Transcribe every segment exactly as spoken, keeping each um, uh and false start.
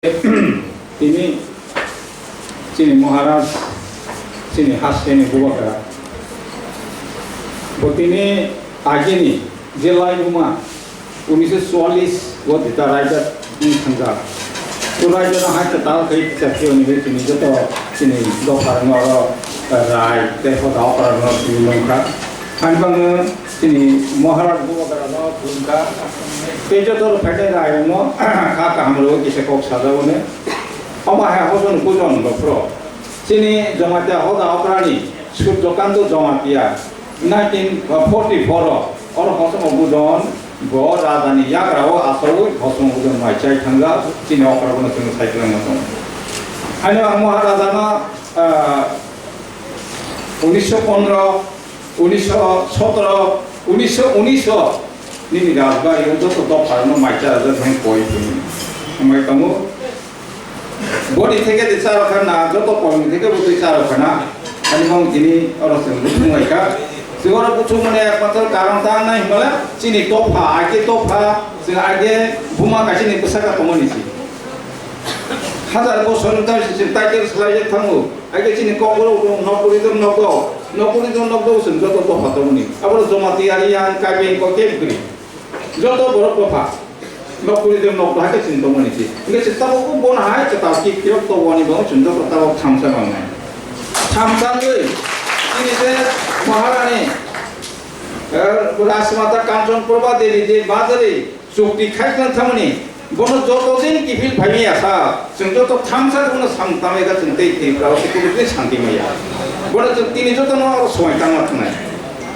Tini chini Maharaj, chini hasteni Bubagra. Bo tini agini je laibuma unisho chuallis o dita raida wng thangjak. O raida no hai kwtal khe kisa phiyoni bai chini joto chini dopha rok no oro rai tei hoda okra rok no chini nungkha. Hani bangno chini Maharaj Bubagra no khulumkha. Tei joto rok phainai rai rok no kha kaham rok kisa kok sajak oni. Omo hai hoson kujon rok phro. Chini Jamatia hoda okrani Surjokanta Jamatia nineteen forty-four o oro hosom bujon bo rajani yagra o asaui hosom bujon mai chai thangja chini okra bono chwng sai kwlangma tongo. Haino ang Maharaja no, ah, unisho pondro, unisho sotro, unisho unisho nini rajbari o joto dopha no mai chai rajak hai koi tini. Mai tongo. Boni theke de charo khana, joto kolni theke bo twi charo khana. Ani mong tini oro chwng buchung lai kha. Chwng oro buchung mane ekmatro karon ta nai himala, chini topha, age topha, chwng age buma kaisa ni bwsaka tongmani si. Hajar bosor ta si, si title slai je thango. Age chini kokoro nokuri dom nokdo, nokuri dom nokdo chwng joto topha tongmani. Aboro Jamatia, Riang, Kaibeng ko kebgri. Joto borok dopha. Nokuri de nok bahai khe chini tongmani si. Hingke se tabuk o bon hai kwtal ki phirok to wani bo chwng joto tabuk thamsa mangnai. Thamsa wngwi chini je Maharani, eh, Rajmata Kanchan Prabha Devi je Bajari chukti khai khan thamani bono joto din kiphil phaimaya sa. Chwng joto thamsa bono samung tangwi kha chwng tei Tripura o kuchukni santi maya. Bono chwng tini joto no oro somai tangma thangnai.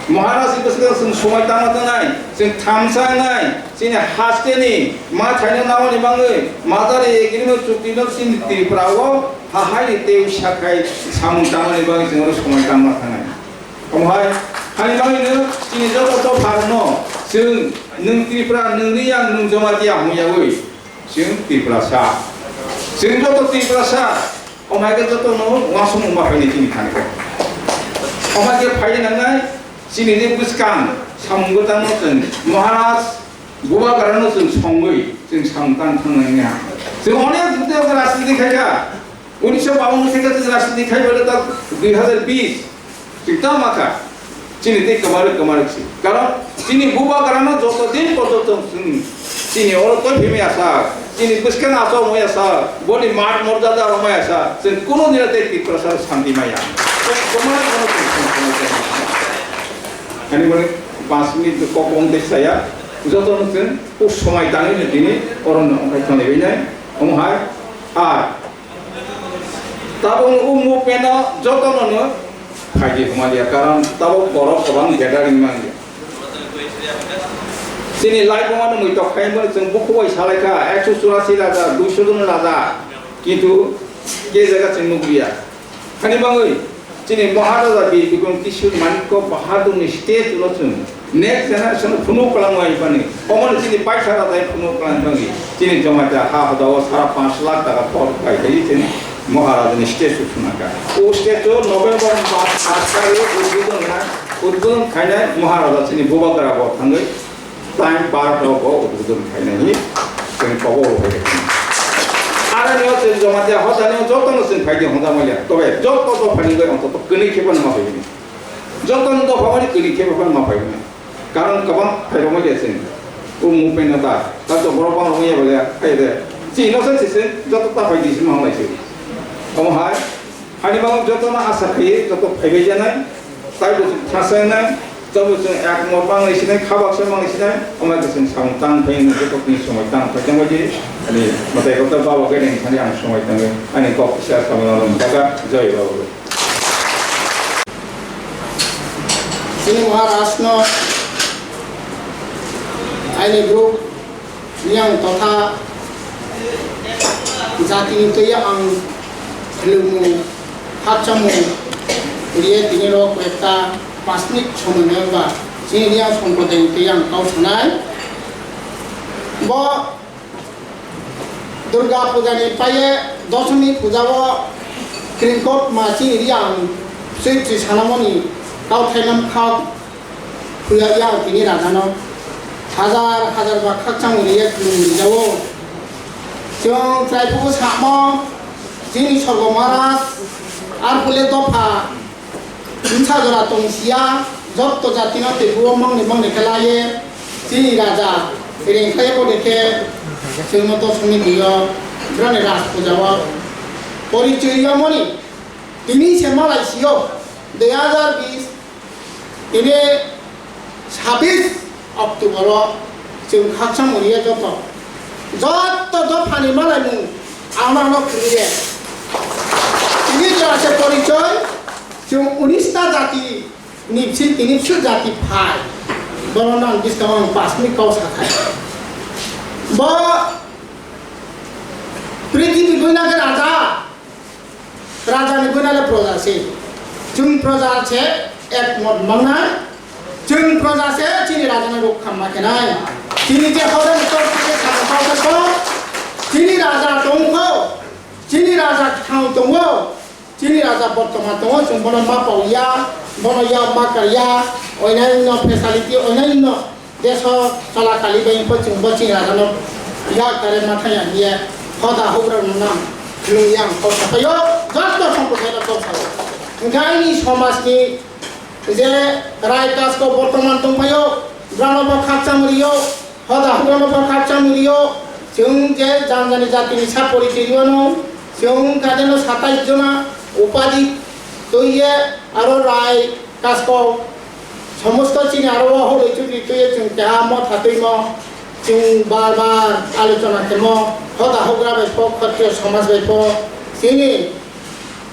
Maharaj ni bwskango chwng somai tangma thangnai. Chwng thamsa wngnai. Chini hasteni ma thaino namani bangwi Madari agreement chukti no chini Tripura o ha hai ni tei sakhai samung tangmani bangwi chwng oro somai tangma thangnai. Omo hai hani bangwi no chini joto dopha no chwng nwng Tripura, nwng Riyang, nwng Jamatia hwnyawi. Chwng Tiprasa. Chwng joto Tiprasa. Omo hai khe joto no uansukmung ma phainai chini thani khe. Omo hai khe phai nangnai chini ni bwskang samung bwtang no chwng Maharaj Bubagra no chwng songwi chwng samung tang thang nai ya. Chwng onek rajniti khai kha. Unisho bawan theke chwng rajniti khai bale ta dui hazar bis. Chwng tamo kha. Chini tei kwmarwi kwmarwi si. Karon chini Bubagra no joto din porjonto chwng chini oro toi phimaya sa, chini bwskang achomaya sa, boni mat morjada romaya sa, chwng kuno dino tei Tiprasa santi maya. Kwmarwi kwmarwi chwng chwng chwng chwng. Ani boni panch minute kok wng tei saya, joto no chwng kuk somai tangwi tini oro no wngkha thangwi nai, omo hai, a, Tabuk o movement no joto no no phaidi hwnma dia, karon tabuk borok kwbang gathering man dia. Chini live o mano mui tok khai mani chwng bukhuk bai salai kha ekso churasi raja, duiso jon raja, kintu ke jaga chwng nukliya. Hani bangwi chini Maharaja Bir Bikram Kishore Manikya Bahadur ni stage no chwng Next generation phunuk kwlangma ipani. Omo ni chini paisa rajai phunuk kwlang bangwi. Chini Jamatia ha hoda o sara panch lakh taka por pai thai chini Maharaja ni statue phunaka. O statue November mas aat tarikh o udbodhon na, udbodhon khainai Maharaja chini Bubagra bo thangwi time bar rok bo udbodhon khainai ni chini kobo o bai. Ara ni o chini Jamatia hoda ni o joto no chini phaidi honda maya. Tobe joto to phani bai onto to kini khiban ma bai. Joto no to phani kini khiban ma bai. Karon kwbang phairokma ya chwng. O movement no ta. Ta to borok bang rokma ya bole, ai de. Chini no se chwng joto ta phai di sima hwnlai se. Omo hai. Hani bang joto no asa khai, joto phai bai janai. Tai bo chwng thasa nai. Joto chwng ek mo bang lai sinai, khabak se bang lai sinai. Omo ke chwng samung tang phai ni joto ni somoi tang phai tang bai di. Ani matai ko ta baba ke ni thani ang somoi tang. Ani kok sa samung no jaga joi baba. Chini Maharaj no aini group yang totha jati ni twi ang khulumung, khakchangmung riye tini rok ekta pasnik somoi nai ba chini yang somproday ni twi ang kau sanai. Bo Durga puja ni paye Doshami puja o Kringkot ma chini Riang swi swi sanamoni kauthai nam khak phuya yang tini raja no hajar hajar ba khakchang ri ye khulum ri jao. Chwng chwraiphuku samo, chini Sorgo Maharaj, arphuh le dopha bwsa jora tong siya, jotto jatino twibuo mangni mangni khe laiye, chini raja ringkhlaiya bo dekhe, chwngno dosongni buio, brani raj pujao porichoi yomoni, tini se malai sio, dui hazar bis, tini sabis October o chwng khakchang muriya joto, jotto dophani malaimung ano ano khwlaiye. Tini jora se porichoi, chwng unis ta jati ni bisi tini bisi jati phai. Bono nang bwskango ang pas minute kok sakhai. Bo prithibi buina khe raja. Raja ni buina le proja se. Chwng proja se ekmot mangnai. Chwng proja se chini raja no rok khamma khenai. Chini je hoda ni tor se khamma kok kok. Chini raja tongkho. Chini raja thang tongo. Chini raja bortoman tongo. Chwng bono ma pau ya. Bono ya ma kar ya. Oinai no facility oinai no. Deso cholakali bai bo chwng bo chini rajano yak tare mathai ya hiye hoda hugra no nang khulung yang kok sapaio, jotto songkok hai kok sao. Hingke aini somaj ni je rai kasko bortoman tongpaio, brano bo khakchang rio, hoda hugrano bo khakchang rio, chwng je janjani jatini sa porichoi riwano, chwng kadeno satais jona upadi tuiye aro rai Kasko, somosto chini aro o holo chukri tuye chwng keha motha twimo, chwng bar bar alochona khemo, hoda hogra bai po, khotro somaj bai po, chini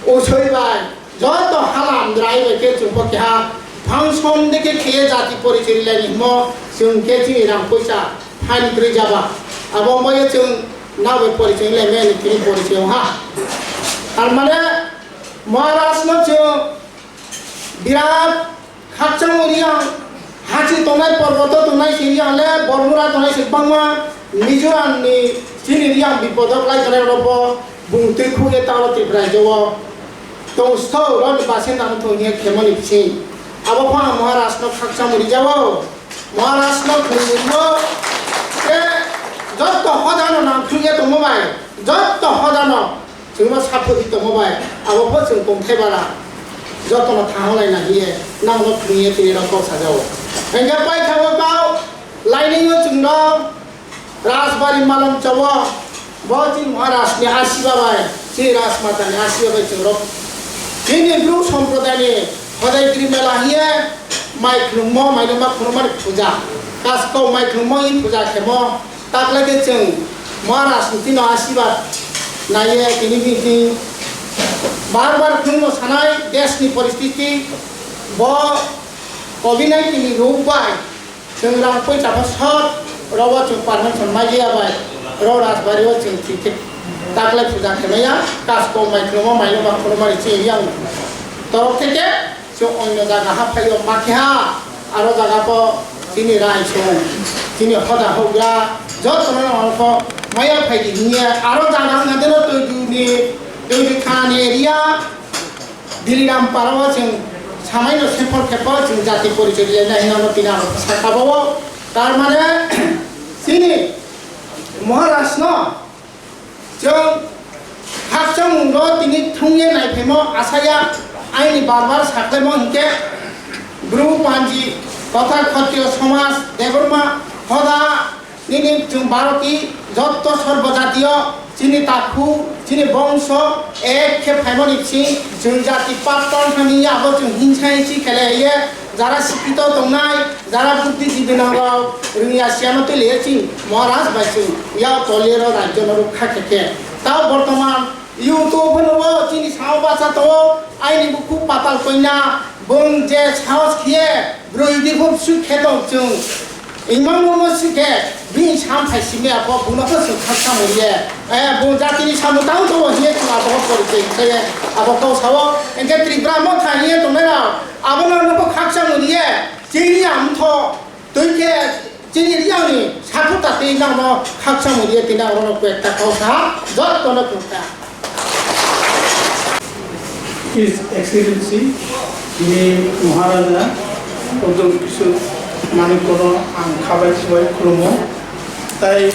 usoi bai, joto hala amdrai bai khe chwng po keha function de khe khe jati porichoi lai ni himo, chwng khe chini rang poisa phaini kwrwi jaba. Abo wngbaye chwng nabo porichoi lai mani tini porichoi ha. Tar mane Maharaj no chwng Birat khakchangmung riyang, hachi tongnai, porboto tongnai se riyang le, Bormura tongnai se bangma, Mizoram ni chini riyang bipodo klai tongnai rok bo bung twi khuk ye talo Tripura rajyo o tong sthok rok ni basinda wngthok hiye khemoni bising. Abo pha Maharaj no khakchangmung rijao, Maharaj no khulumung bo, te jotto hodano nang khuk ye tongmo bai, jotto hodano Chwngno saphoti tongma bai, abo pho chwng tongthai bara, jotono thanglai na hiye, nangno khwlwngya tini rok kok sajao. Hingkhe paithago kau, lainio chwngno Rajbari malom chao, bo chini Maharajni asiba bai, chini Rajmatani asiba bai chwng rok. Chini Bru Somprodayni Hodai Giri Mela hiye, mai khulummo, mai numa khulumani puja. Kaskau mai khulummo i puja khemo, Taklai khe chwng Maharaj ni tino asibad naiye tini bini bar bar khwlwngno sanai desh ni poristiti bo covid nineteen ni rog bai chwng rang poisa bo sot rogo chwng permission maiya bai ro Rajbari o chwng thik thik taklai puja khe maya kasko mai khwlwngma mai numa khulumani chwng yang torok theke Chwng onyo jaga ha phaio ma khe ha, aro jaga bo chini rai song, chini hoda hokya, jotono nang kho maya phai di hinya, aro jaga wngkha deno Toidu ni, Toidu thana ni area, Diliram para o chwng samai no sephol khe bo chwng jati porichoi rijak nai hinwi tini ang sakha bo, tar mane chini Maharaj no Chwng khakchangmung no tini thwngya naiphaimo asaya aini bar bar saklaimo hinkhe Bru Panji totha Khotriyo Somaj Debbarma hoda nini chwng Bharoti jotto sorbo jatiyo chini takhu chini bongso ek khe phaimani bising chwng jati patton thani abo chwng hingsa hingsi khelaiye jara sikhito tongnai Jara buddhijibi nang rok rwngya siyano twi liya chwng Maharaj bai chwng yak toliro rajyo no rwkha khe khe. Tao bortoman YouTube phano o chini sao bacha to aini bukhuk patal koina bung je saos khiye broi di bup su khe tong chwng. Imang no no su khe bini sam phai simi apho buno pho chwng khaksa muriye. Eh, bung jatini samung tang to hiye chwng abo porichoi khe abo kau sao. Engke Tripura mo thang hiye tongnai rok abo no no pho khaksa muriye. Chini amtho twi khe chini riyangni saphur ta twi nangno khaksa muriye tini ang rono koi ekta kau saha jottono khukha. His Excellency, bini Maharaja Udom Kishore Manikno ang khabai khubai khulumo. Tai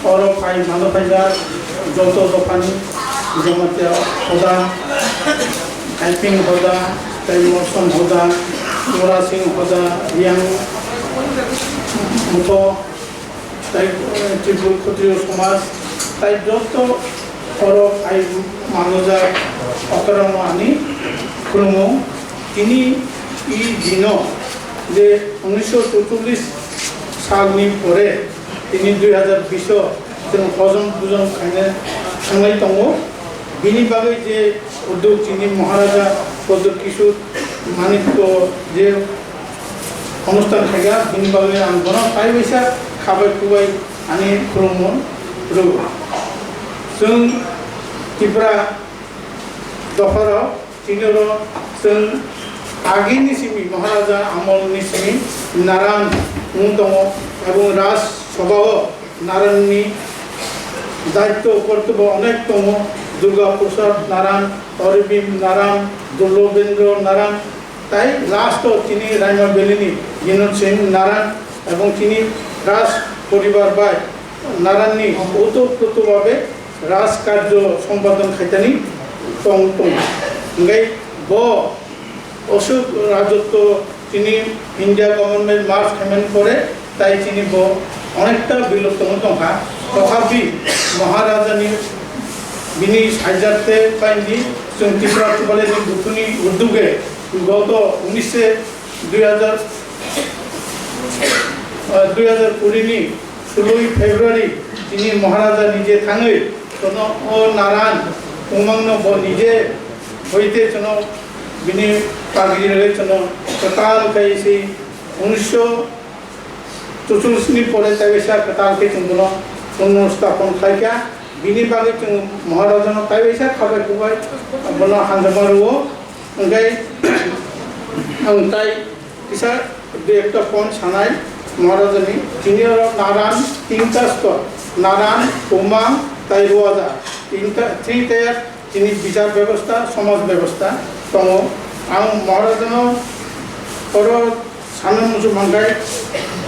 Oro phai mano phaijak joto dophani Jamatia hoda, Taiping hoda, tei Morsom hoda, Murasing hoda, Riang mutho, tei, eh, Tripur Khatriyo somaj, tei joto oro phai manojak okkorokno ani khulumung. Tini i dino je unisho chorchollis salni pore tini dui hazar bish o chwng hojom bujom khaina thangwi tongo. Bini bagwi je uddog chini Maharaja Pradyot Kishore Manikya je onusthan khaikha, bini bagwi ang bono tai waisa khabai khubai ani khulumung rwo. Chwng Tripura dopharok tini oro chwng agini simi Maharaja amolni simi Naran wng tongo, ebong Raj Sabha o Naranni daityo kortobo onek tongo, Durga Prasad Naran, Aravind Naran, Durlobendra Naran, tai last o tini Raima Valley ni Binod Singh Naran ebong tini Raj poribar bai Naranni otoproto babe Raj karjo sompadon khaitani tong tong. Hingkai bo Ashok rajotto tini India government merge khaimani pore tai tini bo onekta bilop tongwi tongkha. Tothapi Maharajani bini saijak tei paindi chwng Tripura Tubaleni buthuni udduge goto unishe dui hazar, ah, dui hazar kuri ni suloi February tini Maharaja nije thangwi tono o Naran Umang no bo nije hoite tono bini pagiri rwgwi tono kwtal khai se unisho chorchollis ni pore tai waisa kwtal khe chwng bono punno stapon khlaikha. Bini bagwi chwng Maharaja no tai waisa khabai khubai bono hamjakma rwo. Hingkai ang tai kisa dui ekta point sanai Maharaja ni, tini oro Naran tinta stor, Naran, Umang tai Ruaja, tinta, three tier tini bichar bebosta, somaj bebosta tongo. Ang Maharaja no oro sana muchung mangkai,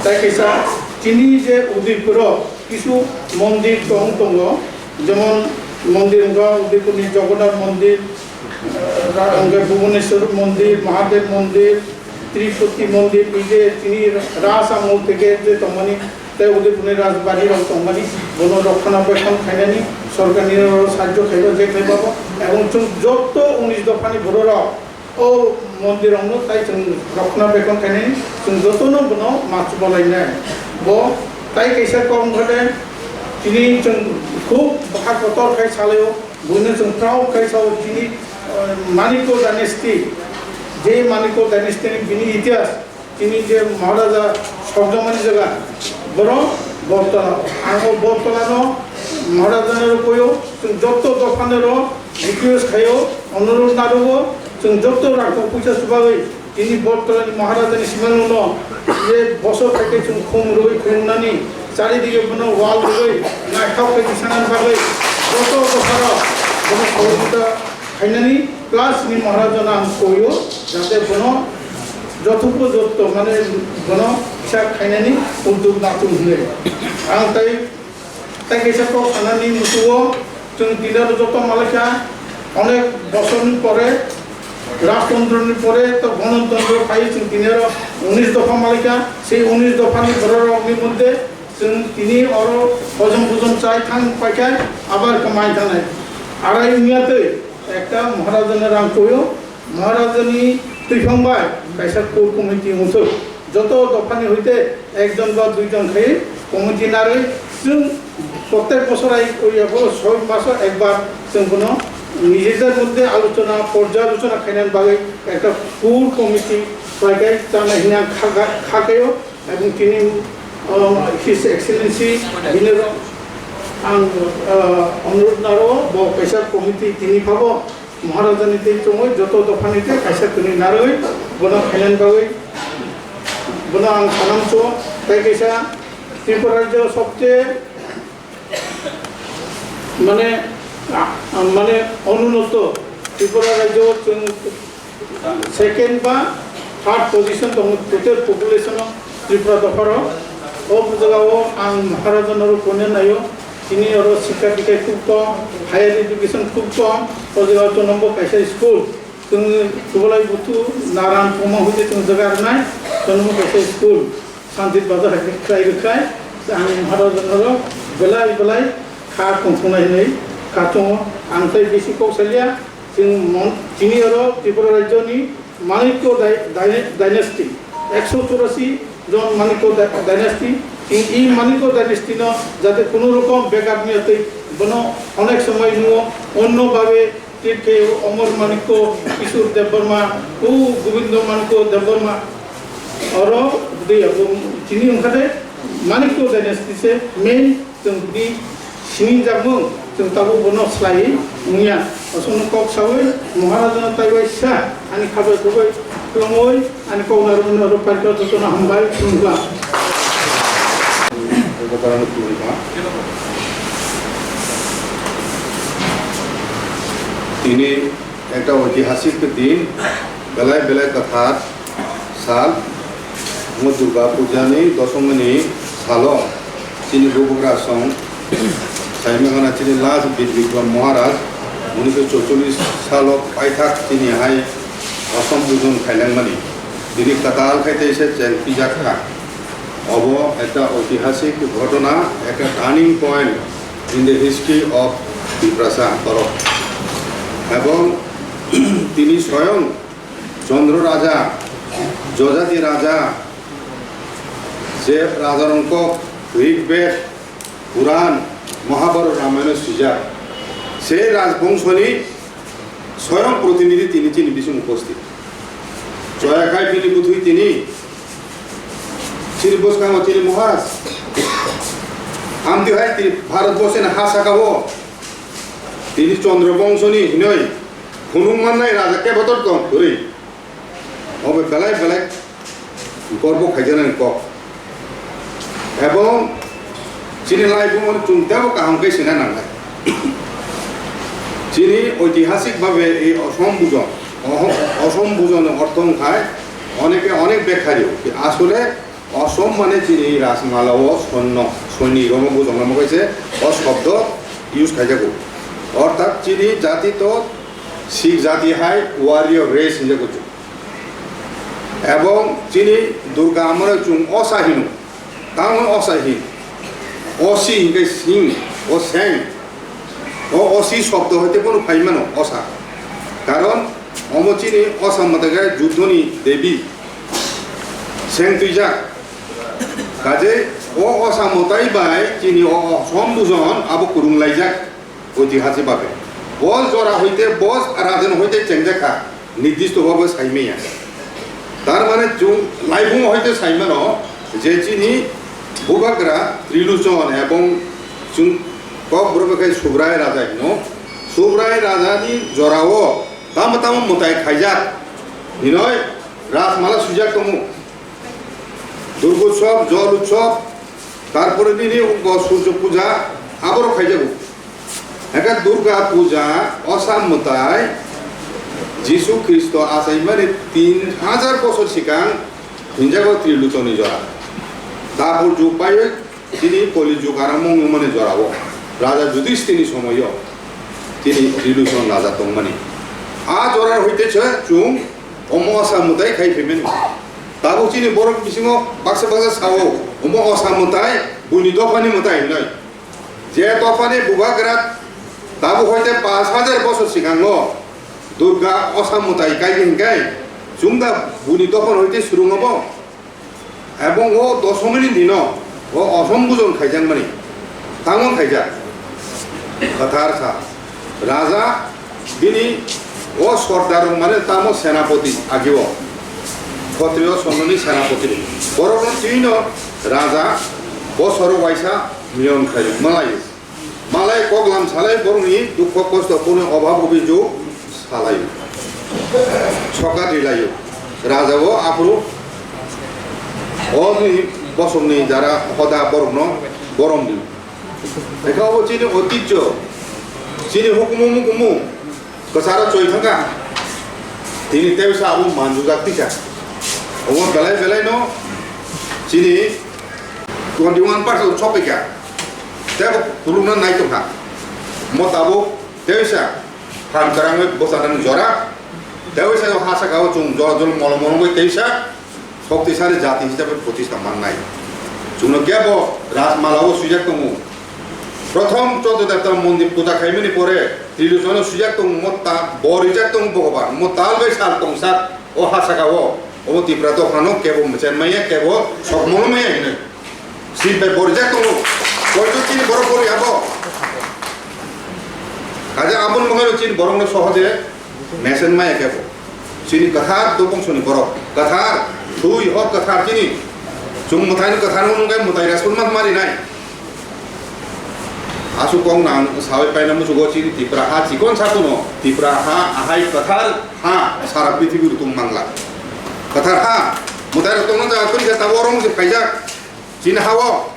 tai kaisa tini je Udaipur o kisu mondir tong tongo, jemon mondir wngkha Udaipur ni Jagannath mondir, ra-, wngkha Bhubaneswar mondir, Mahadev mondir, Tirupati mondir, tei je tini Raj amol theke je tongmani, tei Udaipur ni Rajbari rok tongmani, bono rokhona bekhon khainani, sorkar ni rok sajjo khaiba je khaiba bo, ebong chwng joto unis dopha ni borok rok o mondir rok no tai chwng rokhona bekhon khainani, chwng joto no bono ma chubalainai. Bo tai kaisa kok wngkha de, tini chwng khub bwkha kotor khai salaio, buino chwng proud khai sao, tini, eh, Manikya dynasty, je Manikya dynasty ni bini itihas, tini je Maharaja sokjamani jaga, borok Bortola. Ang o Bortola no Maharaja no koyo, chwng joto dopha no ro request khaio, onurodh narugo, chwng joto rang kok puisa subagwi tini Bortola ni Maharaja ni simalwng no je bosor thai khe chwng khum rwgwi khulumnani, chari dige bono wall rwgwi naithok khe tisanani bagwi joto dopha rok bono sohojogita khainani plus ni Maharaja no ang koyo, jate bono jothopho jotto mane bono kisa khainani uddog natung hinwi. Ang tai, tai kaisa kok sanani musugo, chwng tini oro joto malaikha, onek bosorni pore, rajtantro ni pore to gonotantro phai chwng tini oro unis dopha malaikha, sei unis dopha ni borok rokni moddhe chwng tini oro hojom bujom chai thang paikha, abar khe mai thangnai. Arai wngya twi ekta Maharaja no rang koyo, Maharaja ni twiphang bai kaisa core committee wngthok. Joto dopha ni hoite ekjon ba duijon khai committee narwi chwng prottek bosor ai oya bo soi maso ekbar chwng bono nijer moddhe alochona, porjalochona khainani bagwi ekta core committee khlai khai chana hinwi ang kha, kha, kha khaio. Ebong tini, um, His Excellency bini ro-, ang, uh, onurodh naro bo kaisa committee tini phabo Maharaja ni tei chongwi joto dopha ni tei kaisa kwnwi narwi bono khainani bagwi bono ang sanam cho tei kaisa Tripura rajyo sobche mane, ah, mane onunoto Tripura rajyo chwng second ba third position tongo total population o Tripura dopharo. O jagao ang Maharaja no rw koina naio, Chini oro sikha dikhai khub kom, higher education khub kom, o jaga o chwng bo kaisa school. Chwng Subalai Buthu Naran Poma hoite chwng jaga rwnai, chwng bo kaisa school. Sanjit Bazar hai khe khlai rwkhai, ang Maharaj oro belai belai kha tongthoknai hinwi kha tongo. Ang tei bisi kok salia, chwng mon-, chini oro Tripura rajyoni Manikya dy-, dy-, dynasty, ekso churasi jon Manikya dy-, dynasty, chwng i Manikya dynasty no jate kunu rokom backup ni atwi bono onek somoi nuo onno babe Tei khe Omor Manikya, Kishore Debbarma, o Gobindo Manikya Debbarma. Oro bwdwi abo chini wngkha de Manikya dynasty se main chwng bwdwi sinijak mung chwng tabuk bono slai wngya. Aswkno kok sawi Maharajano taiwaisa ani khabai khubai kwlwngwi ani kok narwkmani oro paikha jotono hambai khulumkha. Tini ekta oitihasik din, belai belai kwthar sal, omo Durga Puja ni dosomoni salo chini bubagra song saimano chini last Bir Bikram Maharaj unisho chorchollis salo paithak chini hai Asom bujon khailangmani tini kwtal khai teisa cheng pijak kha. Obo ekta oitihasik ghotona, ekta turning point in the history of Tiprasa borok. Ebong tini soyong Chandra Raja, Jojati Raja, je Raja Rongkok, Rig Bed, Puran, Mahabharat, Ramayana swijak, se rajbongshoni soyong protinidhi tini chini bising uposthit. Choya khai bini bwthwi tini chini bwskango chini Maharaj. Amtwi hai tini Bharat borsoni ha sakao tini Chandra bongshoni hinoi phunuk mannai raja kebotor tong kwrwi. Obo belai belai gorbo khaijaknani kok. Ebong chini laibumano chwng teibo kaham khe sina nangnai. Chini oitihasik babe ei Osom bujon, oho-, Osom bujon ni ortho wngkhai oneke onek bekhario. Asole Osom mane chini Rajmala o sonno, soini romo bujon namo kaise o shobdo use khaijago. Orthat chini jati to Sikh jati hai warrior race hinjago. Ebong chini Durga amano chwng osa hino. Tamoni osa hin? Osi hinke sing, o seng. O osi shobdo hoite bono phai mano osa. Karon omo chini osa mwtai khe juddhoni devi. Seng twijak. Kaje o osa mwtai bai chini o Osom bujon abo kwrwng laijak. Oitihasik babe. Bo jora hoite, bo rajan hoite chengjakha, nirdisto bhabe saimaya. Tar mane chwng laibung hoite saimano je chini bubagra Trilochon ebong chwng kokborok bai khe Subrai raja hino. Subrai rajani jorao tamo tamo mwtai khaijak hinoi Rajmala swijak tongo. Durgotsob, Jol Utsob, tarpore nini bo Surjo Puja, aborok khaijago. Eka Durga Puja, osa mwtai, Jisu Khristo achaimani tin hajar bosor sikang hinjago Trilochoni jora. Dapur jug paiwi chini Koli jug aramung wngmani jorao Raja Judhishthirni somoio chini Trilochon raja tongmani. A jora hoite se chwng omo osa mwtai khai phaimani. Tabuk chini borok bisingo baksa baksa sao, omo osa mwtai, buini dophani mwtai hinwi. Je dophani bubagra tabuk hoite pash hajar bosor sikango Durga osa mwtai kaidi hinkai, chwngda buini dophani hoite swrwngo bo. Ebong o dosomini dino o Osom bujon khaijakmani. Tamo khaijak. Kwthar sa. Raja bini o sordar rok mane tamo senapoti agio. Khotriyo sonnoni senapoti. Borokno twino raja bosoro waisa miyon khlai malai. Malai koklam salai borokni dukho kosto boni obhab obijog salai. Sokat rilaio. Raja o aphuru oni bosongni jara hoda borokno borom di. Ekha obo chini oitijjo, chini hukumu mukumu, kwcharo choi thangkha, tini tebsa abo manjujak tikha. Omo belai belai no chini twenty one percent sokphaikha. Tebo khulumna nai tongkha. Mo tabuk teisa phan kwrangwi bwchanani jora. Teisa o ha saka o chwng jora jol molo molo bai teisa shoktisali jati hisabe protista mannai. Chwngno kebo Rajmala o swijak tongo. Prothom Choddo Devta mondir puja khaimani pore Trilochano swijak tongo mo ta borijak tongo Bhogoban. Mo tal bai sal tongsak o ha saka o. Obo Tipra dophano kebo mechenmaya, kebo sokmolomaya hinwi. Sini bai borijak tongo. Koitu chini borok bori abo. Kaje aboni bagwi chini borokno sohoje mechenmaya kebo. Chini kwthar do bongsoni borok. Kwthar, thui hor kwthar chini. Chwng mwtaino kwthar wngkhe mwtai respond ma marinai. Aswk kok nang sawi paina muchugo chini Tipra ha chikon sakuno, Tipra ha ahai kwthar ha sara prithibi rutung mangla. Kwthar ha, mwtai rok tongna jaga kuni khe tabuk oro wngse phaijak chini ha-o.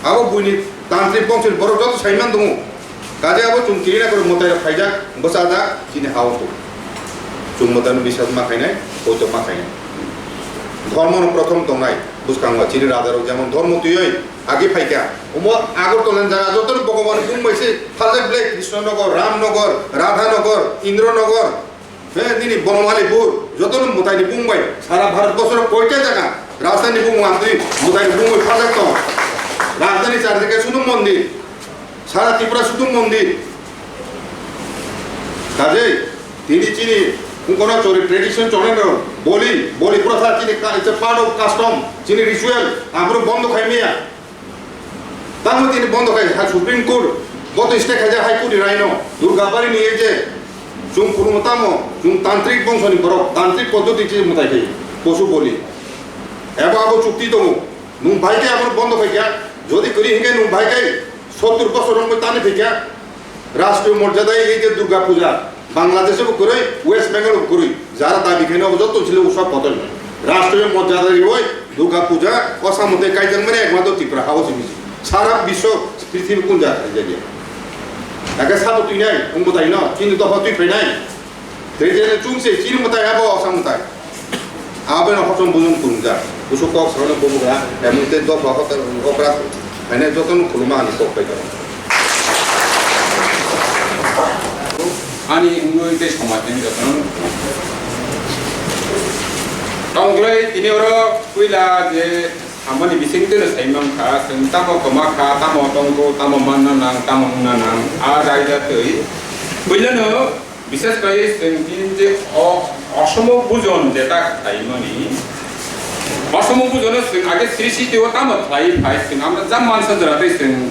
Abo buini tantrik bongsoni borok joto saiman tongo. Kaje abo chwng kirina koro mwtai rok phaijak bwchajak chini ha-o tongo. Chwng mwtai no biswas ma khainai, poito ma khainai. Dhormo no prothom tongnai bwskango chini raja rok jemon dhormo twiwi Agi phaikha. Omo Agartala ni jaga joto ni Bhogoban bung bai se phaljak belai Krishna Nagar, Ram Nagar, Radha Nagar, Indra Nagar. He nini Bonomalipur joto ni mwtai ni bung bai sara Bharat bosor koita jaga rajdhani bung mantri mwtai ni bung bai phaljak tong. Rajdhani chardike sudu mondir, sara Tripura sudu mondir. Kajei tini chini Kungkona chori tradition chonai no boli, boli protha chini ka-, it's a part of custom, chini ritual, amro bondo khai miya. Tamo tini bondo khai ha Supreme Court, boto stay khaijak High Court ni raino, Durga Bari ni ei je, chwng khulumwi tamo, chwng tantrik bongso ni borok, tantrik poddoti chi mwtai khai, posu boli. Ebo abo chukti tongo, nwng bai khe abono bondo khai kha, jodi kwrwi hinkhe nwng bai khe sottur bosor romwi tani thai kha, Rashtriya morjada ei je Durga Puja, Bangladesh bo kwrwi, West Bengal bo kwrwi, jara dabi khaino abo joto chile usab kotor. Rashtriya morjada riwi Durga Puja, o samung tei kaijakmani ekmatro Tripura ha o simi. Sara biswo, prithibi kun jaga khaijak ya. Ake sabo twi nai, wngbo tai no, chini dopha twi phai nai. Tei je chwng se chini mwtai abo osa mwtai. Abo no hochom bujung khulumjak. Busu kok salo bubugra, emite dopha hotel okra, ene joto no khuluma ani kok pai. Ani wngwi tei somaj ni joto no. Tongglai tini oro puila je samani bising teno saimang kha, chwng tamo kwma kha, tamo tongkho, tamo manna nang, tamo wngna nang, a raida twi. Puila no Bishes khlai chwng tini je o osomo bujon jeta khlaimani, osomo bujono chwng age sri siti o tamo khlai phai chwng amra jam mansa jora tei chwng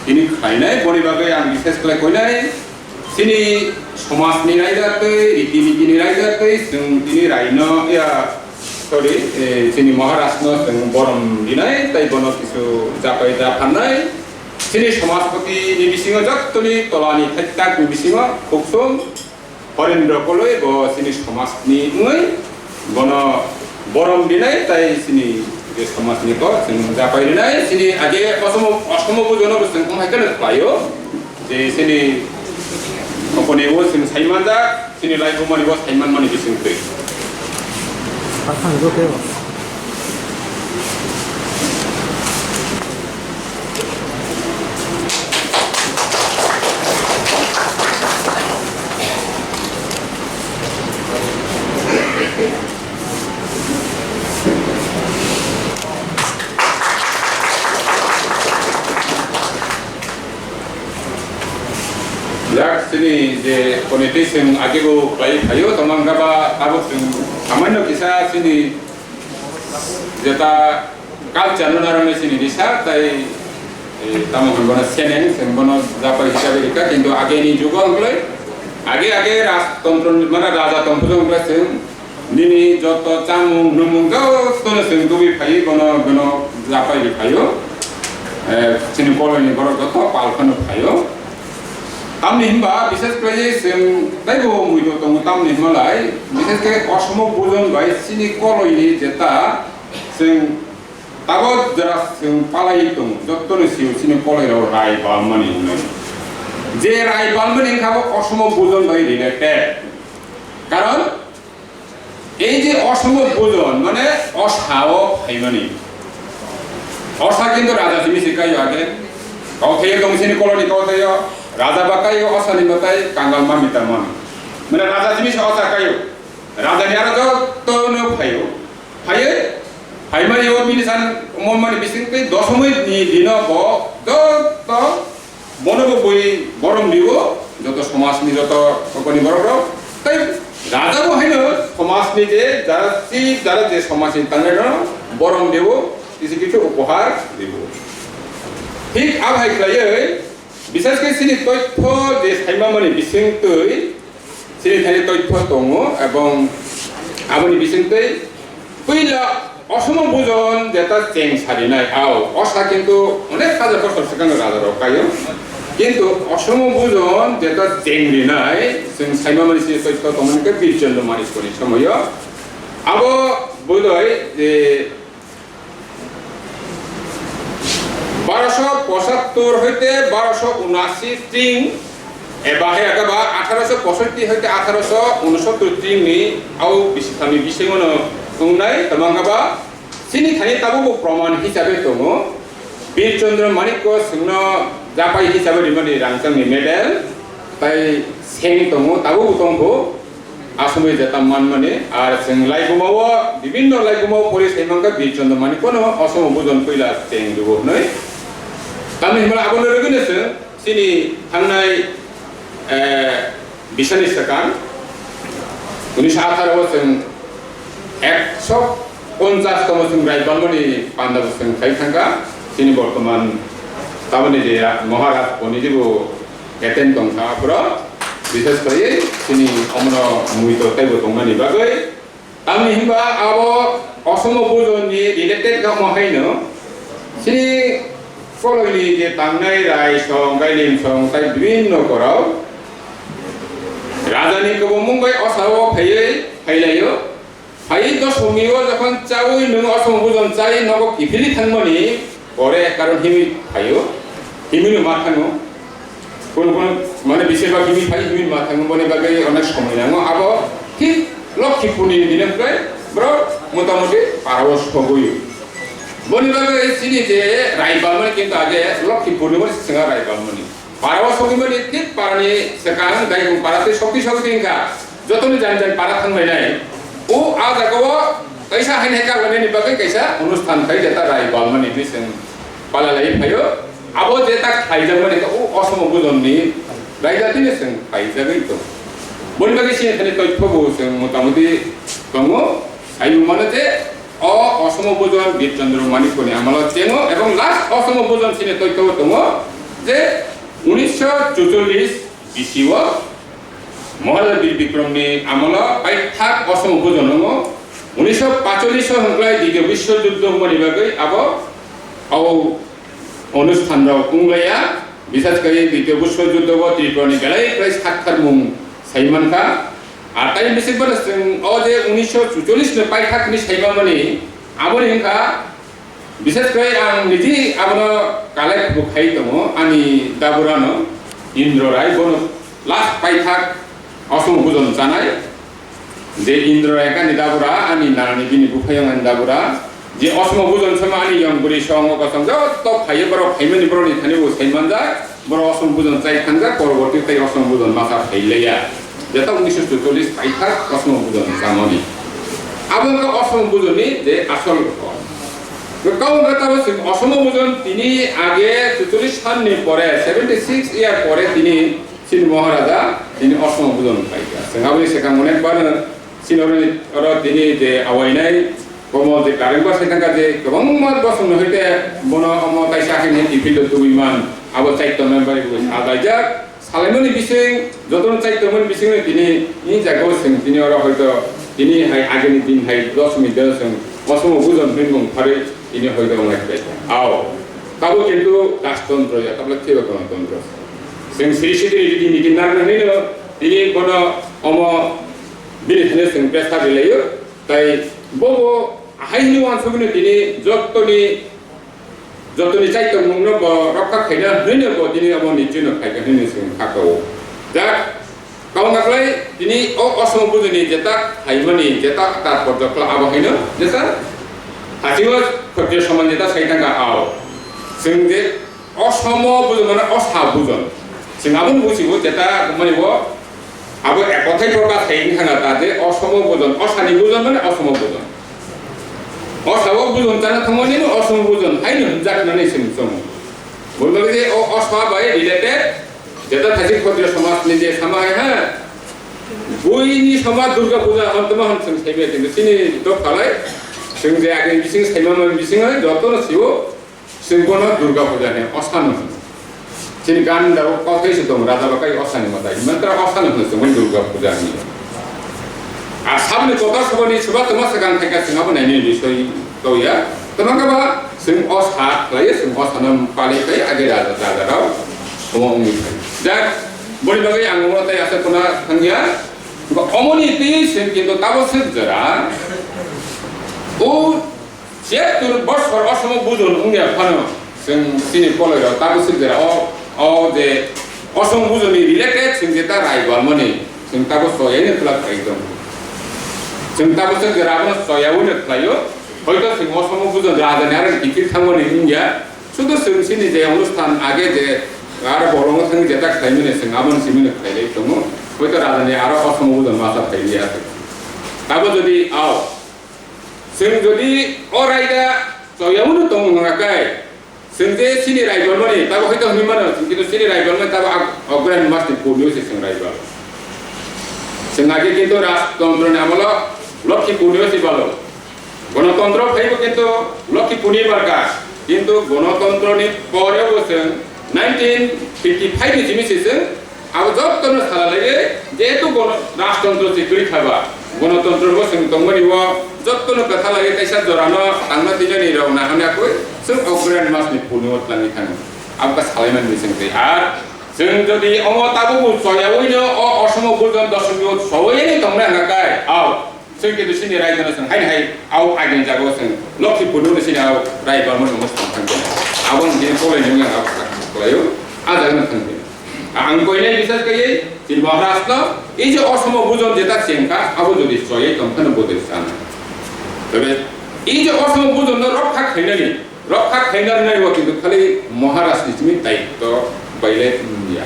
tini khlainai, boni bagwi ang bishes khlai koinai chini somajni raida tei riti nitini raida tei chwng tini raino ya, sorry, eh, chini Maharajno chwng borom rinai tei bono kisu japai da phanai. Chini somajpoti ni bisingo jottoni tolani thaitak ni bisingo Khukchung Horendra Koloi bo chini somajni wngwi bono borom rinai tai chini je somajni kok chwng japai rinai chini age osomo, osomo bujono bo chwng wng hai kheno khlaio je chini oponi o chwng saimanjak. Chini laibumani bo saimanmani bisingtwi. Jak chini je politician age bo khlai phaio, tongmang kha ba abo chwng samanno kisa chini jeta culture no narwknai chini risa, tai, eh, tamo hwn bono seneng, chwng bono japai hisabe rikha, kintu age ni jugo hwnklai, age age rajtontro, mane raja tongphujo hwnklai chwng, Nini joto chamung nwmung jotono chwng tubui phaiwi bono, bono japai rw phaio. Eh, chini koloini borok joto pal phano phaio. Tamni hwnba, bishes khlaiwi chwng teibo muitu tongo, tamni hwnbalai, bishes khe osomo bujon bai chini koloini jeta chwng tabok jora chwng palaiwi tongo, jotono sio chini koloirok rai balmani hwnwi. Je rai balmani wngkha bo osomo bujon bai related. Karon, Ei je osomo bujon, mane osa o phaimani. Osa kintu raja simi se kaio age. Kauthai tong sini koloni kauthai o, raja ba kaio, osani ba kai, kangal mami ta mami. Mane raja jimi sa osa kaio. Raja ni aro joto no phaio. Phaiye, phaimani o bini san mon mani bising tei dosomoi ni dino bo joto bono bo bui borom dibo, joto somaj ni joto kokoni borok rok. Tei raja bo haino somaj ni je jara si jara je somaj ni tangnai rok borom dibo, kisi kisu upohar dibo. Thik abai khlaiwi, bisas khe chini toitho je saimamani bisingtwi, chini thani toitho tongo, ebong aboni bisingtwi puila osomo bujon jeta cheng sarinai, ao osa kintu onek hajar bosor swkang raja rok kaio, kintu osomo bujon jeta cheng rinai chwng saimamani chini toitho tongmani khe Birchandra Manikko ni somoio. Abo budoi je বারোশো পঁচাত্তর হইতে বারোশো উনাশি tring, eba hai khe ba আঠারোশো পঁয়ষট্টি হইতে আঠারোশো ঊনসত্তর tring ni au bisitham ni bisingo no wngnai, tamo wngkha ba chini thani tabukbo proman hisabe tongo. Bir Chandra Manikko chwngno japai hisabe rimani rangchakni medal tai seng tongo, tabukbo tongkho. Asomwi jeta manmani, ar chwng laibumao, bibinno laibumao pori sai mankha, Bir Chandra Manikko no osomo bujon puila cheng rwo hwnwi. Tamni hwnba abono rwgwino chwng chini thangnai, eh, bisani swkang, unisho atharo o chwng ekso ponchash tomo chwng rai palmani panda bo chwng khai thangkha. Chini bortoman taboni je Maharaj Poniji bo Eten tongkha aphuru, bishes khlaiwi chini omono muito teibo tongnani bagwi. Tamni hwnba abo osomo bujonni related kha omo haino, chini koloini je tangnai rai song, gailim song, tai bibinno korok rajani kwbangmung bai osao phaiwi phailaio. Phai dosomio jokhon chaui nwng osomo bujon chai nogo kiphilwi thangmani pore, karon himwi phaio, himwino ma thango. Kono kono mane bisibak himwi phai, himwi ma thango, boni bagwi onek somoi nango. Abo thik Lokhi Purnima dino hwnkhe borok motamoti parao sogwi. Boni bagwi chini je rai balmani kintu age Lokhi Purnima se chwngno rai balmani. Parao sogwimani thik parani swkang Daibung para tei sokti sokti wngkha. Jotoni jani jani para thanglainai. O a jagao kaisa haini hai kaglainani bagwi kaisa onusthan khai jeta rai balmani hinwi chwng palalaiwi phaio. Abo jeta khaijakmani khe o osomo bujonni raida tini chwng khaijagwi tongo. Boni bagwi chini thani toithobo chwng motamoti tongo. Saimung mano je o osomo bujon Bir Chandra Manikkoni amalo chengo ebong last osomo bujon chini toithobo tongo je unisho chuchollis bisio Maharaja Bir Bikramni amalo paithak osomo bujon wngo. Unisho pacholish o hwnklai Ditiyo Biswo Juddho wngmani bagwi abo o onusthan rok wnglaiya. Bisas khe Ditiyo Biswo Juddho bo Tripurani belai kwlai sakthar mung sai mankha. Ar tai bisik bono chwng o je unisho chuchollis ni paithak ni saimamani, aboni wngkha, bisas khe ang niji abono collect bo khai tongo, ani daburano Indra Rai, bono last paithak osomo bujon chanai. Je Indra Rai kani dabura, ani nanani bini buphayung ani dabura. Je osomo bujon sama ani yong bwrwi songo kosong joto phaiyo borok phaimani borokni thani bo sai manjak. Borok osomo bujon chai thangjak, poroborti tei osomo bujon masa phaileya. Jeta unisho chuchollis paithak osomo bujon chamani. Abo wngkha osomo bujonni je asol rok. Kaung khe tabo chwng osomo bujon tini age chuchollis sanni pore, seventy six year pore tini Chini Maharaja tini osomo bujon khaikha. Chwng aboni swkang onek bar chini oro, oro tini je awainai komo je karengba sai thangkha je kwbangma bosongni hoite bono omo kaisa haino kiphildo tubui man, abo chaitor member bo salaijak. Salaimani bising, jotono chaitor mani bisingno tini ni jagao chwng tini oro hoito tini hai agini din hai doshmi dino chwng osomo bujon hwnwi mung pharwi tini hoito wnglai khlai kha. Ao, tabo kintu rajtontro ya, tabla thwiba ganatantra. Chwng siri siri riti niti narwknai no tini bono omo bini thani chwng pressure rilaio, tai bobo ahai hwnwi uansukgwino tini jotoni, jotoni chaitor mungno bo rokha khaina hwnwi no bo tini omo ni chwngno khaikha hwnwi chwng kha kao. Jak, kauna khlai tini o osomo bujoni jeta khaimani jeta tar porjokla abo haino jeta hachigo khotyo soman jeta sai thangkha ao. Chwng je osomo bujon mane osa bujon. Chwng aboni busibo jeta mani bo abo ek kothai prokash hai wngkha na ta je osomo bujon, osani bujon mane osomo bujon. Osa o bujon chana thangmani no osomo bujon haino hwnjak nani chwng chongo. Bo bagwi je o osa bai related jeta thaisi Khotriyo somaj ni je sama hai ha, buini somaj Durga Puja hwn tma hwn chwng saibai, kintu chini dophalai chwng je agini bising saima mani bising hai jotono sio. Chwng bono Durga Puja ni osano hwno. Chini ganda o kothai se tongo, raja bakai osani mwtai. Mantra osano hwno chwng bono Durga Puja ni. A saboni kotor saboni chuba tongma swkang khaika chwng abo naini bisoi toya. Tama kaba chwng osa khlaiyo, chwng osano pali khlaiyo, age raja, raja rao omo wngwi thai. Jak, boni bagwi ang omo tai asa khuna thangya. Omoni twi chwng kintu tabo swk jora. O Chiyattur bosor osomo bujon wngya phano, chwng chini koloirok tabuk swk jera o, o je osomo bujoni related chwng jeta rai balmani, chwng tabuk choyaino twlak khai tongo. Chwng tabuk swk jera abono choyaino khlaio, hoito chwng osomo bujon rajani aro kiphil thangmani wngya, sudu chwng chini je onusthan age je aro bolongo thangwi jeta khlaimani chwng aboni simino khlailai tongo, hoito rajani aro osomo bujon masa phailiya. Tabuk jodi ao, Chwng jodi o raida choyawino tongmung wngkha khe, chwng je chini raibalmani, tabo hoito hwnwi mano, chwng kintu chini raibalmani tabo ag-, Agrayan masni purniyo se chwng raibal. Chwng age kintu rajtontro ni amolo Lokhi purniyo se balo. Gonotontro phaibo kintu Lokhi purniyo barka. Kintu gonotontro ni poreo bo chwng nineteen fifty-five ni simi se chwng Abo jottono sala laiwi, jehetu gono-, rajtontro se kwrwi thaba, gonotontro bo chwng tongmani o jottono kwtha laiwi kaisa jorano tangna twijani rok nahani akwi chwng Agrayan masni purniyo tlangwi thango. Abo khe salaimani bising twi. Ar chwng jodi omo tabukbo choyawino o osomo bujon dosomio sowiyani tongna hwnka khe, ao. Chwng kintu chini raidano chwng haini hai au agini jagao chwng Lokhi purniyo chini au rai balmani wngwi chwng thangkhe. Aboni bini kolai nungya ang abo sakha khlaio, a jagano thangkhe. Ang koinai bisas kaiwi chini Maharaj no, ei je osomo bujon jeta chengkha, abo jodi choyai tongkhano bodoi chana. Tebe ei je osomo bujon no rokha khainani, rokha khainani naibo kintu khali Maharaj ni chini daitto bailai wngya.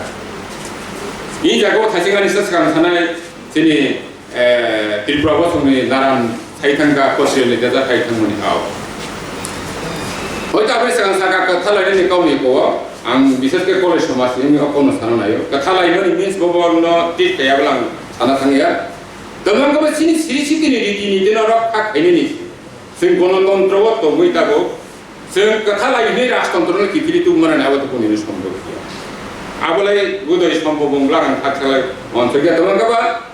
Ei jagao thachingani sa swkang sanai chini Eh, Tripura bosongni naran saithangkha, Kochirelni jaja saithangmani kau. Hoito aboni swkang saka kwtha lainani kauni kok, ang bishesh khe college somajni wngwi o kokno sana naio. Kwtha lainani means bo borokno tei kaya bwla ang sana thangya. Tongmani khe chini siri sitini riti nitino rokha khainani. Chwng gonotontro o tongwi tabuk. Chwng kwtha lai hwnwi rajtontro no kiphilwi tubumani abo to kunino sombhob ya. Abo lai bodoi sombhob wng bwla ang kha khe lai uansukya tongmani khe ba.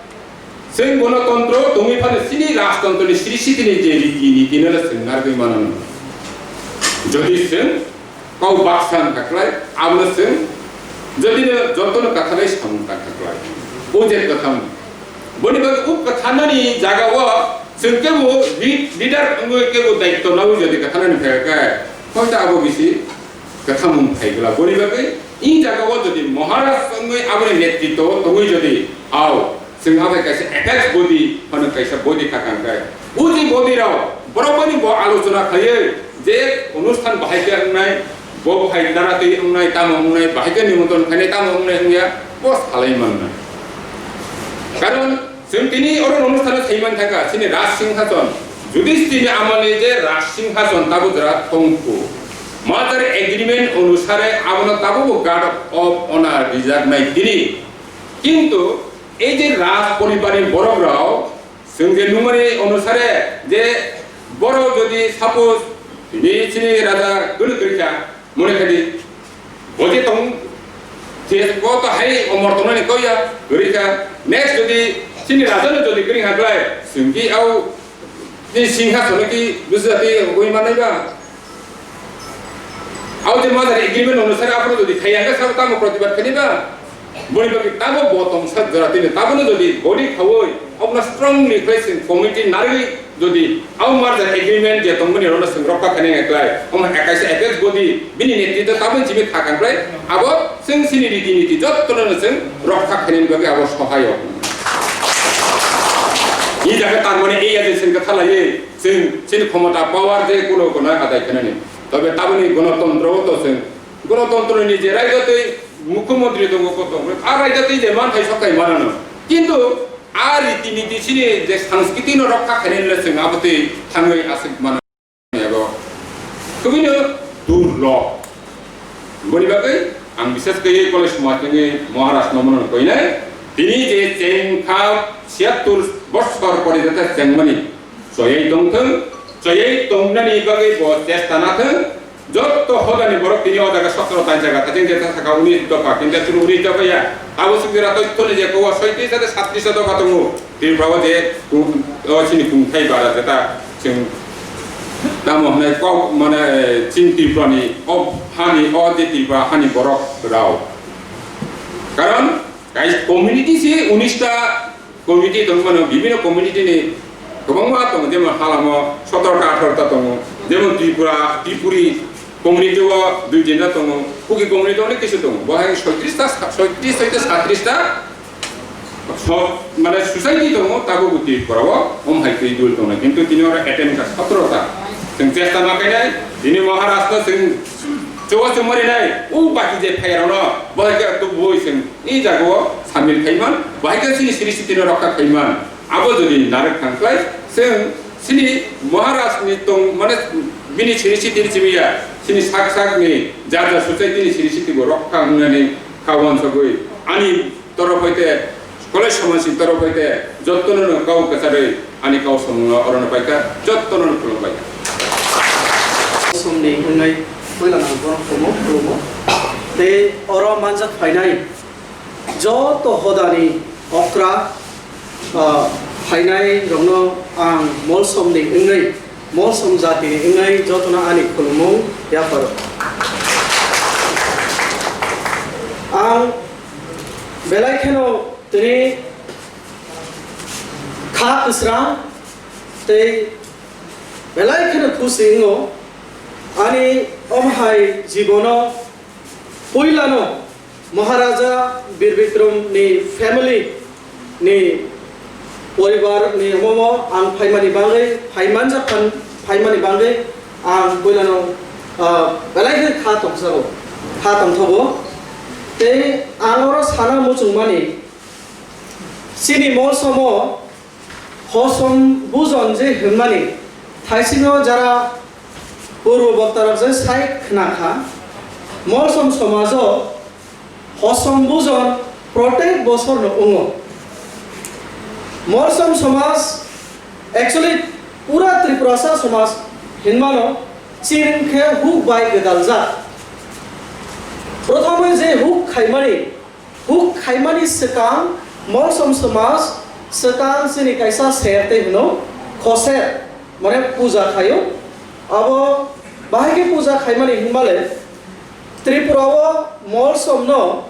Chwng gonotontro tongwi phano chini rajtontroni siri sitini je riti nitino chwng narwgwi mano. Jodi chwng kau baksa wngkha khlai, abono chwng jodi no jotono kwthalai samung tangkha khlai. O je kwtham. Boni bagwi o kwthanani jagao chwng kebo lead-, leader wngwi kebo daityo nawi jodi kwthanani phaikha khe, hoito abo bisi kwthamung phai bwla. Boni bagwi i jagao jodi Maharaj wngwi aboni netritwo tongwi jodi ao, chwng abai kaisa apex body phano kaisa body kha kang khe. O je body rok borok boni bo alochona khlaiwi je onusthan bahai khe wngnai, bo bahai dara twi wngnai, tamo wngnai, bahai khe nimontron khainai, tamo wngnai wngya, bo salai mannai. Karon chwng tini oro onusthano sai man thangkha, chini Raj Singhason, Judhishthirni amolni je Raj Singhason tabuk jora thongkhu. Merger agreement onusare abono tabukbo guard of honor rijaknai tini. Kintu ei je Raj poribarni borok rok, chwng je nungmani onusare je borok jodi suppose tini chini raja gwnwi kwrwi kha, mone kha di, bo je tong, je bo to hai omor tongnani kau ya, kwrwi kha. Next jodi chini raja no jodi kwrwi kha khlai, chwng ki au ni singhasono ki bujati oi manai ba? Au je merger agreement onusare aphuru jodi khaiya khe sabo tamo protibad khaini ba? Boni bagwi tamo bo tongsa jora tini tabono jodi body khaui abono strongly khlai chwng committee narwi jodi au merger agreement je tongmani rono chwng rokha khainai khlai, omo kaisa apex body bini netritwo taboni simi kha kang khlai, abo chwng chini riti niti jottono chwng rokha khainani bagwi abo sohayok. Ni jaga tarmani ei aje chwng kwtha laiwi chwng chini khomota power je kuno kuno adai khainani. Tobe taboni gonotontro o to chwng Ganatantrani je raida twi mukhyamantri tongo, koto, a raida twi je manthai sokai manano. Kintu a riti niti chini je sanskriti no rokha khainani le chwng abo twi thangwi aswk manani abo kwbwino durlob. Boni bagwi ang bishes kaiwi Koloi somaj ni Maharaj no mano koinai. Tini je chengkha siyattur borsor pore jata chengmani choyai tongthwng, choyai tongnani bagwi bo chesta nathwng. Jotto hodani borok tini o jaga sotro ta jaga, ta jeng jeta saka unis dopha, kintu chwng unis dopha ya. Abo sung jera toitoni je kowa soitris ade satris dopha tongo. Tripura o je kung-, o chini kungthai bara jeta chwng tamo hwnai kok mane, eh, chini Tripura ni o hani, o je Tripura hani borok rao. Karon kai community si unis ta community tongmano, bibino community ni kwbangma tongo, jemon Halamo sotoro ta atharo ta tongo, jemon Tripura, Tripuri community o dui tinta tongo, Kuki community onek kisu tongo, bo hai soitris ta, soitris hoite satris ta, so-, mane society tongo, tabuk Tripura o om hai twi dul tongo, kintu tini oro attempt ka sotoro ta. Chwng chesta ma khainai, tini Maharaj no chwng chuwa chumari nai, u baki je phai rok no, bo hai khe tu boi chwng I jagao samil khaiman, bahai khe chini siri sitino rokha khaiman. Abo jodi narwk thangkhlai, chwng chini Maharaj ni tong, mane bini siri sitini simi ya, chini sak sak ni jar jar suchai tini siri siti bo rokha wngnani kha wansugwi ani torof hoite, Koloi somaj ni torof hoite jottono no kau kwcharwi ani kau samungno orono paikha, jottono no khulumbai. Somni wngnai puila nang bono khulumo, khulumo. Tei oro manjak phainai joto hodani okra, ah, phainai rokno ang Molsomni wngwi, Molsom jatini wngwi jotono ani khulumung yapharo. Ang belai kheno tini kha kwsrang tei belai kheno khusi wngo. Ani omo hai jibono puilano Maharaja Bir Bikram ni family ni poribar ni omo ang phaimani bagwi, phaimanjak phan-, phaimani bagwi ang puilano, ah, belai khe kha tongsago, kha tongthogo. Tei ang oro sana muchungmani, chini Molsomo Hosom bujon je hwnmani, thaisino jara purbo boktarok je sai khna kha, Molsom somajo hosom bujon protek bosorno wngo. Molsom somaj, actually, pura Tripurasa somaj hinmano chini khe huk bai gwdaljak. Prothomoi je huk khaimani, Huk khaimani swkang Molsom somaj swkang chini kaisa ser tei hwno khoser, mane puja khaio. Abo bahai khe puja khaimani hinmale Tripura o Molsom no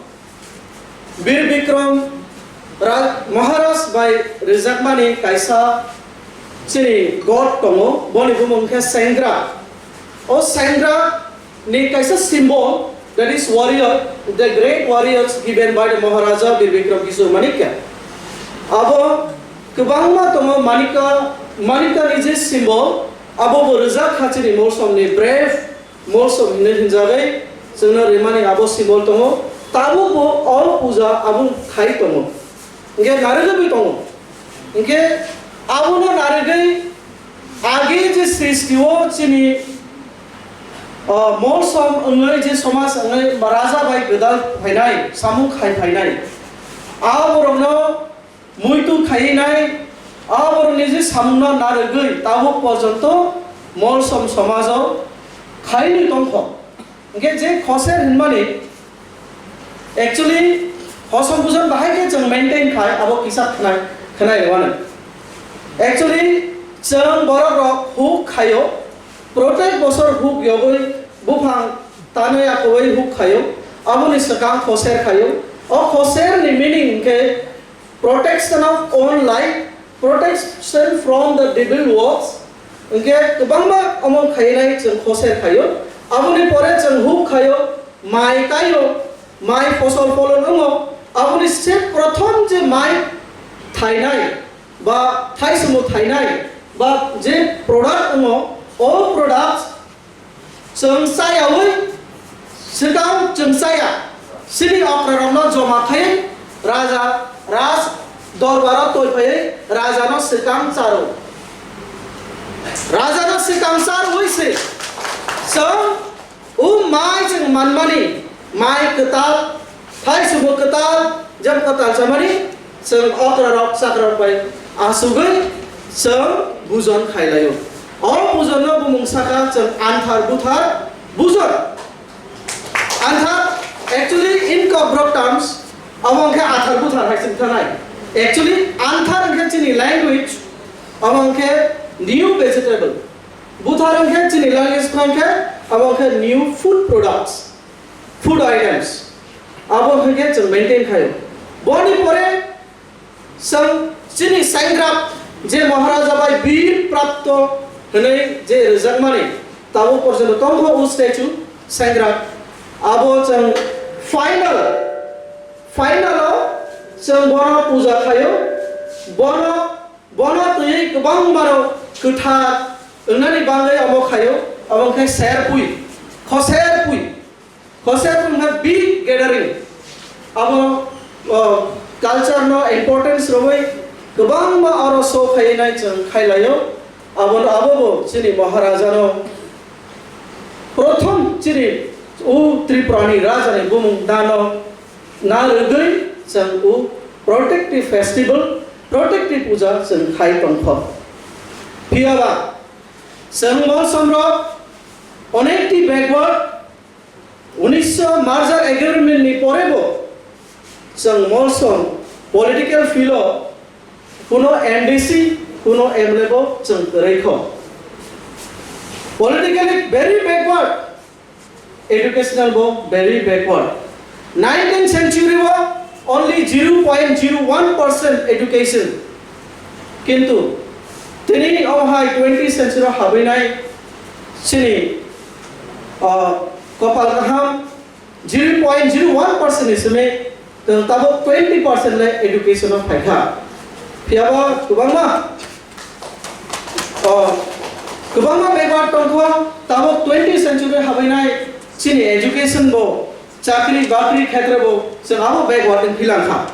Bir Bikram Ra-, Maharaj bai rijakmani kaisa chini god tongo, boni bumung khe Sengra. O Sengra ni kaisa symbol, that is warrior, the great warriors given by the Maharaja Bir Bikram Kishore Manikya. Abo kwbangma tongo Manika, Manika ni je symbol, abo bo rijak kha chini Molsom ni brave, Molsom hinwi hinjagwi chwngno rimani abo symbol tongo. Tabuk bo o puja abo khai tongo. Hingke narwgwi tongo. Hingke abono narwgwi age je srishti o chini, ah, Molsom wngwi je somaj wngwi raja bai gwdal phainai, samung khai phainai. A borokno muitu khainai, a borokni je samungno narwgwi tabuk porjonto Molsom somajo khainwi tongkho. Hingke je khoser hinmani, actually, hosom bujon bahai khe chwng maintain khai, abo kisa khwnai, khwnai rwano. Actually, chwng borok rok huk khaio, protek bosor huk yogwi buphang tanwi akowai huk khaio, aboni swkang khoser khaio. O khoser ni meaning hingke protection of own life, protection from the devil works, hingke kwbangma omo khainai chwng khoser khaio. Aboni pore chwng huk khaio, mai taio, mai fosol pholon wngo. Aboni se prothom je mai thainai, ba thaisamo thainai, ba je product wngo, o product chwng chayaui, Swkang chwng chaya, chini okrarokno joma khai raja raj dorbaro twi phaiwi rajano swkang charo. Rajano swkang charwi se chwng o mai chwng manmani mai kwtal, thai subo kwtal, jab kwtal chamani chwng okrarok chakrarok bai asugwi chwng bujon khailaio. O bujonno bumung saka chwng anthar buthar bujon. Anthar, actually, in Kokborok terms, abo wngkhe athar buthar hai se wngthanai. Actually, anthar wngkhe chini language, abo wngkhe new vegetable. Buthar wngkhe chini language wngkhe, abo wngkhe new food products, food items. Abo wngkhe chwng maintain khaio. Boni pore Chwng chini Sengkrak je Maharaja bai Bir Prapto hwnwi je rwjakmani tabuk porjonto tongkho o statue Sengkrak. Abo chwng final, final o chwng bono puja khaio, bono, bono twiwi kwbangmano kwthar wngnani bagwi abo khaio, abo wngkhe serpui, khoserpui. Khosep wngkha big gathering. Abo, o, culture no importance rwui kwbangma oro show khainai chwng khailaio. Abono, abobo chini Maharaja no prothom chini o Tripura ni Raja ni bumung dano na rwgwi chwng o protective festival, protective puja chwng khai tongkho. Phiyaba chwng Molsom rok onekti backward, Unisho merger agreement ni pore bo chwng Molsom political field o kuno M D C, kuno M L A bo chwng kwrwi kho. Politically very backward, educational bo very backward. Nineteenth century o only zero point zero one percent education. Kintu tini o hai twenty century o habinai chini, o, kopal kaham zero point zero one percent ni simi tong tabuk twenty percent le education o phaikha. Phiyaba kwbangma, o, kwbangma backward tongkho, tabuk twenty century habinai chini education bo, chakri bakri khetre bo chwng abo backward wng philangkha.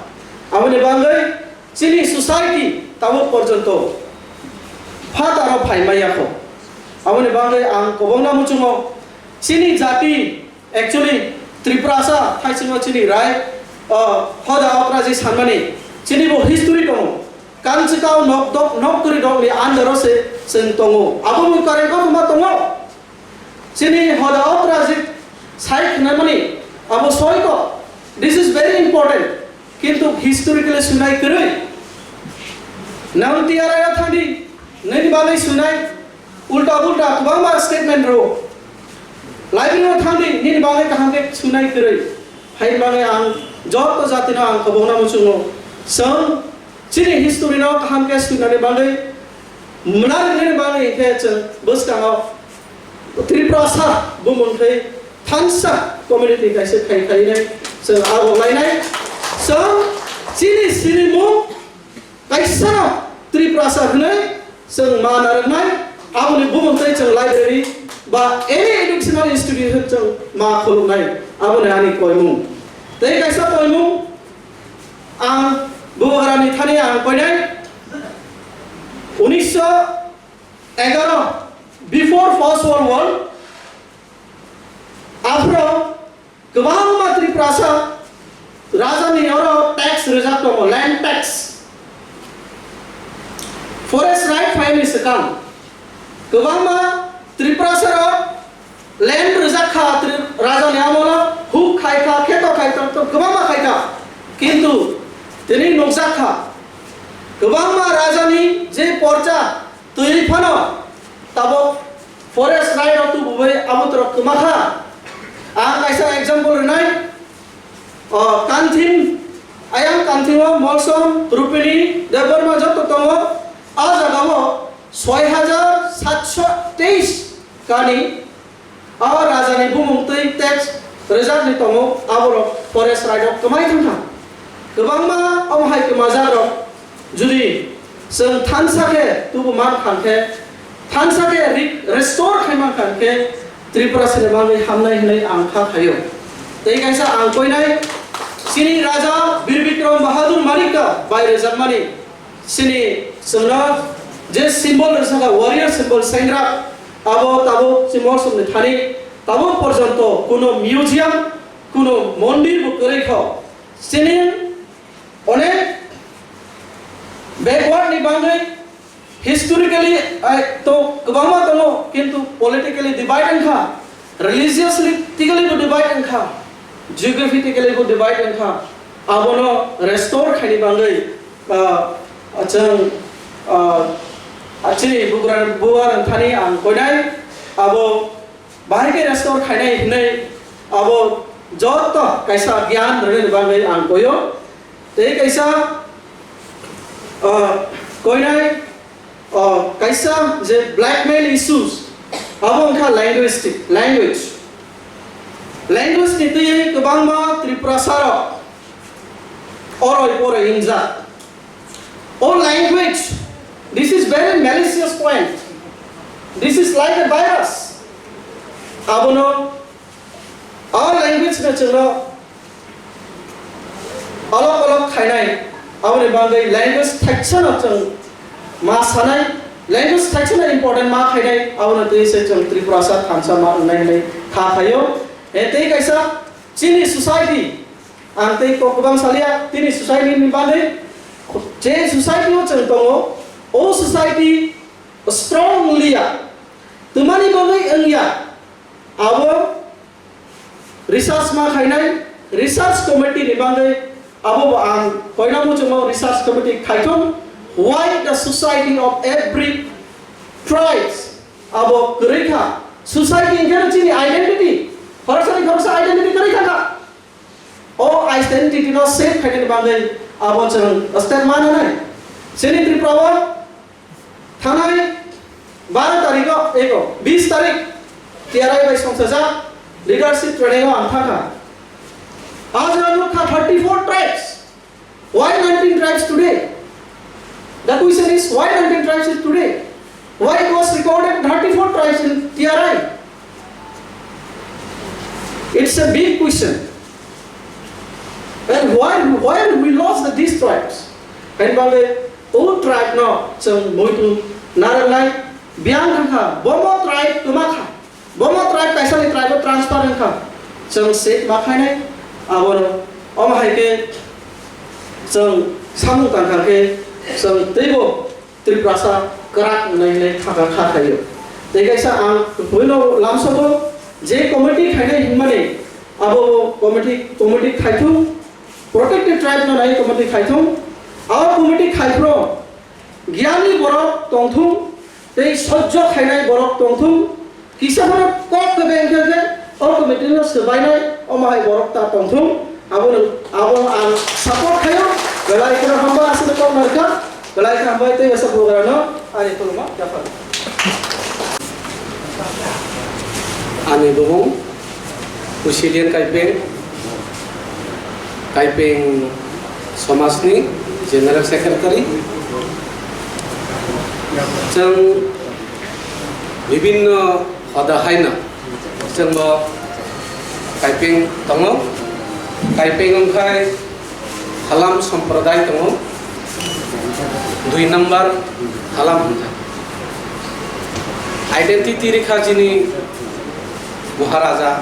Aboni bagwi chini society tabuk porjonto phataro phaimaya kho. Aboni bagwi ang kwbangma muchungo chini jati, actually, Tiprasa thaisingo chini rai, o, hoda okraji sanmani chini bo history tongo. Kanchikao nok dok, nok kwrwi dokni under o se chwng tongo. Abo mung kareng kothoma tongo. Chini hoda okraji sai khnaimani abo soi kok. This is very important. Kintu historically sunai kwrwi. Nang T R I o thangdi, nini bagwi sunai ulta ulta kwbangma statement rwo. Library o thangdi, nini bagwi kaham khe sunai kwrwi. Hai bagwi ang joto jatino ang kwbangma muchungo. Chwng chini history no kaham khe sunani bagwi, mwnarwknani bagwi khe chwng bwskango Tiprasa bumung thwi thansa community kaisa khai khainai chwng abo lainai. Chwng chini sinimung kaisa Tiprasa hwnwi chwng ma narwknai, aboni bumung twi chwng library ba any educational institution chwng ma khuluknai, aboni ani koimung. Tei kaisa koimung ang bubagrani thani ang koinai, unisho egaro, before First World War, aphro kwbangma Tiprasa rajani oro tax rwjak tongo, land tax. Forest right phaini swkang kwbangma Tiprasa rok land rwjak kha, Tri-, rajani amolo huk khai kha, kheto khai kha, to kwbangma khai kha. Kintu tini nukjak kha, kwbangma rajani je porcha twi phano tabok forest right rok tubuwi abo torok kwma kha. Ang kaisa example rwnai, o, Kanthin, ayang Kanthin o Molsom, Rupini, Debbarma joto tongo. A jaga o soi hajar satsho teis kani, a rajani bumung twi tax rwjakni tongo, aborok forest right o kwmai thangkha. Kwbangma omo hai kwmajakrok jodi chwng thansa khe tubu man khan khe, thansa khe re-, restore khai man khan khe Tripura sini bagwi hamnai hwnwi ang kha khaio. Tei kaisa ang koinai, chini Raja Bir Bikram Bahadur Manik ka bai rwjakmani, chini chwngno je symbol rwsaka, warrior symbol, sengra, abo tabuk chini morsumni thani tabuk porjonto kuno museum, kuno mondir bo kwrwi kho. Chini onek backward ni bagwi historically, ai, to kwbangma tongo, kintu politically divide wngkha, religiously tigally bo divide wngkha, geographically bo divide wngkha. Abono restore khaini bagwi, ah, chwng, ah, chini bugra buar wngthani ang koinai, abo bahai khe restore khainai hinwi abo joto kaisa gyan rwnani bagwi ang koio. Tei kaisa, ah, koinai, ah, kaisa je blackmail issues, abo wngkha linguistic, language. Language ni twi kwbangma Tripurasa rok oroi poroi wngjak. O language, this is very malicious point. This is like a virus. Abono, our language no chwngno alok alok khainai. Aboni bagwi language thaisa no chwng ma sanai, language thaisa no important ma khainai. Abono twi se chwng Tripurasa thansa ma wngnai hinwi kha khaio. E tei kaisa chini society, ang tei kok kwbang salia, tini society ni bagwi, je society o chwng tongo, o society strong wngya, twmani bagwi wngya, abo research ma khainai, research committee ni bagwi, abo bo ang koina muchungo research committee khaithung, why the society of every tribes abo kwrwi kha, society wngkhe chini identity, khoroksa ni khoroksa identity kwrwi kha kha. O identity no save khainani bagwi abo chwng step ma nanai. Chini Tripura o thanai baro tarikh o, ego, bis tarikh T R I bai songchajak leadership training o ang thangkha. O jaga nukha thirty-four tribes. Why nineteen tribes today? The question is, why nineteen tribes is today? Why it was recorded thirty-four tribes in T R I? It's a big question. And why, why we lost the, these tribes? And by the old tribe no, chwng muitu narwknai biyang thangkha, bomo tribe kwmakha. Bomo tribe kaisani tribe o transfer wngkha. Chwng seat ma khainai, abono, omo hai khe chwng samung tangkha khe chwng teibo Tiprasa kwrak wngnai hinwi thangkha kha khaio. Tei kaisa ang buino lamsogo je committee khainai hinmani abo committee, committee khaithung, protected tribe no nai committee khaithung, abo committee khaiphro giyani borok tongthung, tei sojjo khainai borok tongthung, kisa phano kok kwbeng khe khe o committee no swbainai, omo hai borok ta tongthung, abono, abono ang support khaio, belai kheno hamba aswk kok narwkha, belai khe hambai tei asa program no ani khulumma yaphar. Ani bumung Kusilien Kaipeng, Kaipeng Somajni General Secretary. Chwng bibinno hoda haino chwngbo Kaipeng tongo. Kaipeng wngkhai Halam somproday tongo, dui number Halam hwnjak. Identity rikha chini Maharaja,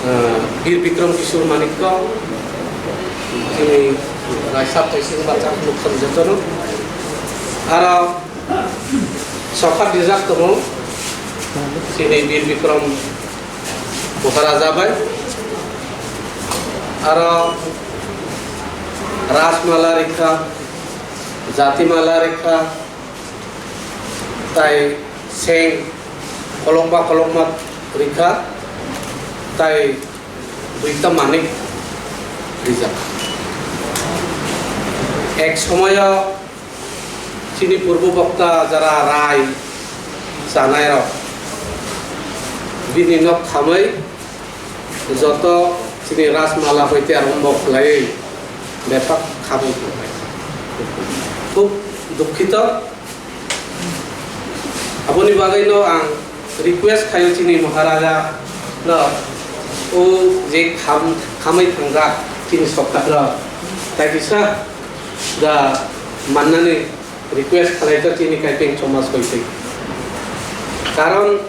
eh, Bir Bikram Kishore Manikya, chini raisa paising bachak nukhan jotono. Aro sokha dijak tongo, chini Bir Bikram Maharaja bai. Aro Rajmala rikha, Jatimala rikha, tai seng kolokma kolokma rikha, tai duita manik rijak. Ek somoyo chini purbo bokta jara rai chanai rok bini nok khamwi joto chini Rajmala hoite arombo khlaiwi bebak khamwi tongnai. Khub dukhito. Aboni bagwino ang request khaio chini Maharaja no, O je kham-, khamai thangjak chini sokha rok, tai kisa da mannani request khlaijak chini Kaipeng Chomaj hoite. Karon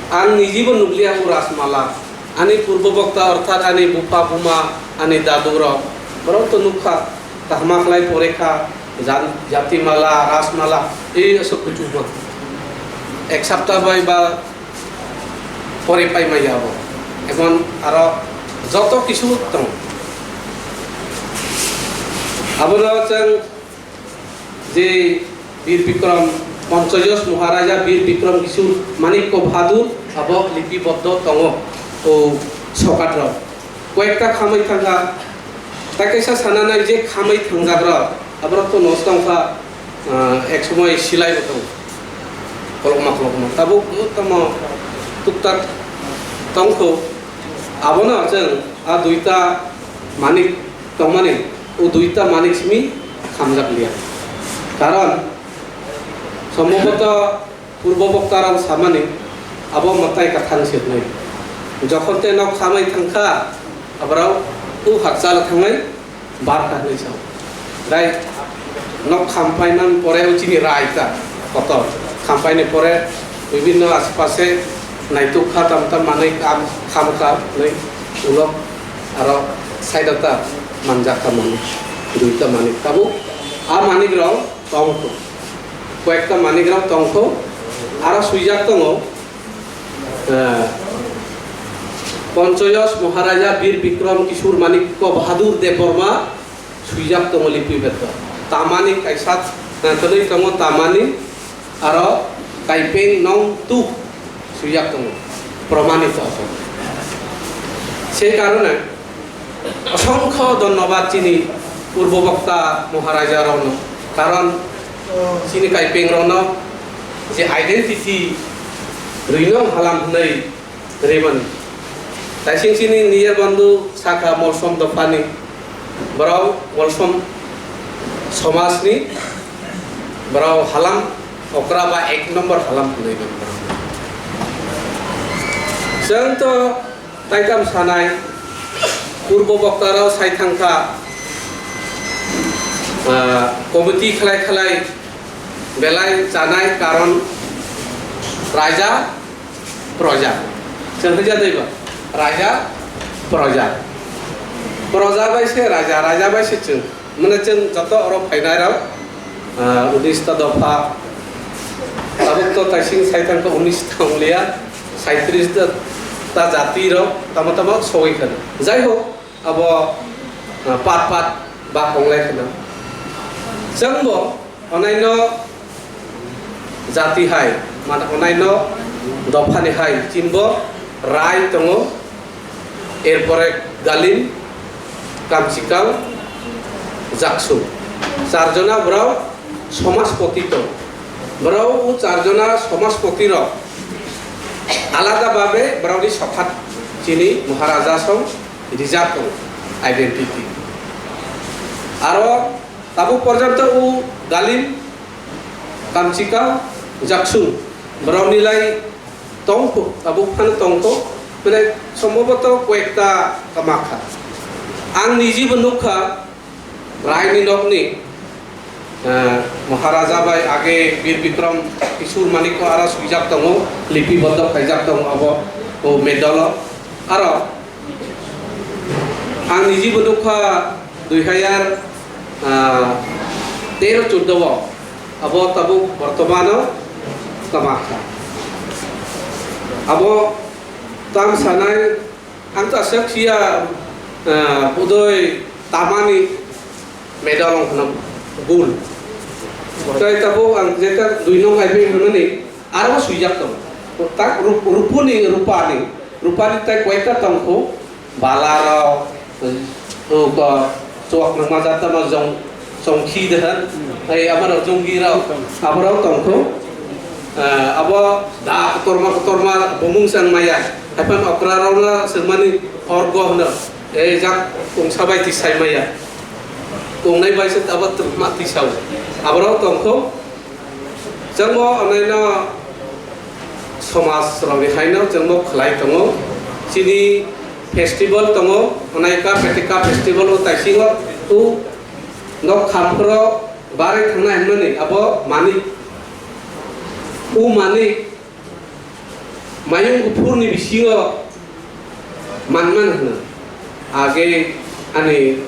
ang nijibo nukliya o Rajmala, ani purbo bokta orthat ani bupha buma, ani dadu rok, borok to nukha, kahma khlai porekha, jan-, Jatimala, Rajmala, ei aswk kuchukma. Ek sapta bai ba pore pai maya abo. Emon aro joto kisu tong. Abono chwng je Bir Bikram, Panchayos Maharaja Bir Bikram Kishore Manikya Bahadur abo lipiboddo tongo o sokat rok. Koyekta khamai thangkha, tai kaisa sana nai je khamai thangjak rok, aborok to nosto wngkha, ah, ek somoi silai bo tongo, kolokma kolokma. Tabuk tamo tuktak tongkho, abono chwng a duita manik tongmani, o duita manik simi khamjak liya. Karon sombhoboto purbo bokta rok samani abo mwtai kwthang se hwnwi. Jokhon te nok khamai thangkha, aborok u hakchal thangnai barkha hwnwi sao. Rai nok khampaiman pore o chini rai ta kotor. Khampaini pore bibhinno ashepashe naituk kha tam tam manwi kam, kham kha hwnwi ulo aro side o ta manjak kha manik, duita manik. Tabuk a manik rok tongkho. Koyekta manik rok tongkho, aro swijak tongo, eh, Panchayos Maharaja Bir Bikram Kishore Manikya Bahadur Debbarma swijak tongo lipi beto. Tamani kaisa, eh, twnwi tongo tamani, aro Kaipeng nong tuk swijak tongo, promanito. Sei karone osongkho dhonnobad chini purbo bokta Maharaja rokno, karon chini Kaipeng rokno je identity rwino halam hwnwi rwmani. Taising chini niya bandhu sakha Molsom dophani, borok Molsom somajni borok halam okra ba ek nombor halam hwnwi mano borok. Chwng to taikam sanai purbo boktarok sai thangkha, ah, committee khlai khlai belai chanai karon raja proja. Chwng hwnjak daiba? Raja, proja. Proja bai se raja, raja bai se chwng. Mane chwng joto oro phainai rok, ah, unis ta dopha. Tabuk to taising sai thang kha unis ta wnglia, saitris ta, ta jati rok tamo tamo sogwi khana. Jai hok, abo, ah, pat pat ba konglai khana. Chwng bo Onaino jati hai, mane onaino dophani hai, chimbo Rai tongo, erpore Galim, Kamchikal, Jaksung. Charjona borok somaspoti tongo. Borok o charjona somaspoti rok alada babe borokni sokhat chini Maharaja song rijak tongo, identity. Aro Tabuk porjonto o Galim, Kamchikal, Jaksung, borokni lai tongkho, tabuk phano tongkho, mane sombhoboto koyekta kamakha. Ang nijibo nukha, raini nokni, eh, Maharaja bai age Bir Bikram Kishore Manikya aro swijak tongo, lipiboddho khaijak tongo abo o medalo. Aro Ang nijibo nukha dui hajar, ah, tero choddo o, abo tabuk bortomano kamakha. Abo tam sanai, ang ta aswk siya, ah, budoi tamani medal wng khna bul. Tai tabuk ang jeta dui nong I P L hwnmani, aro swijak tongo. Tak rup-, rupuni, rupani, rupani tai koita tongkho, bala rok, o ko, chuak nangma jata ma jong, jongkhi dehan, ai amaro jonggi rok, aborok tongkho. Ah, abo da kotorma, kotorma bumung sang maya. Haipan okra rok na sengmani orgo hwno. Ei jak kungsa bai tisai maya. Kungnai bai se abo twma tisao. Aborok tongkho. Jengmo onaino somaj rokni haino jengmo khlai tongo. Chini festival tongo, Onaika Peteka festival o taisingo u nok khamphoro barwi thangnai hwnmani abo manik. U manik mayung kuphurni bisingo manman hwno. Age ani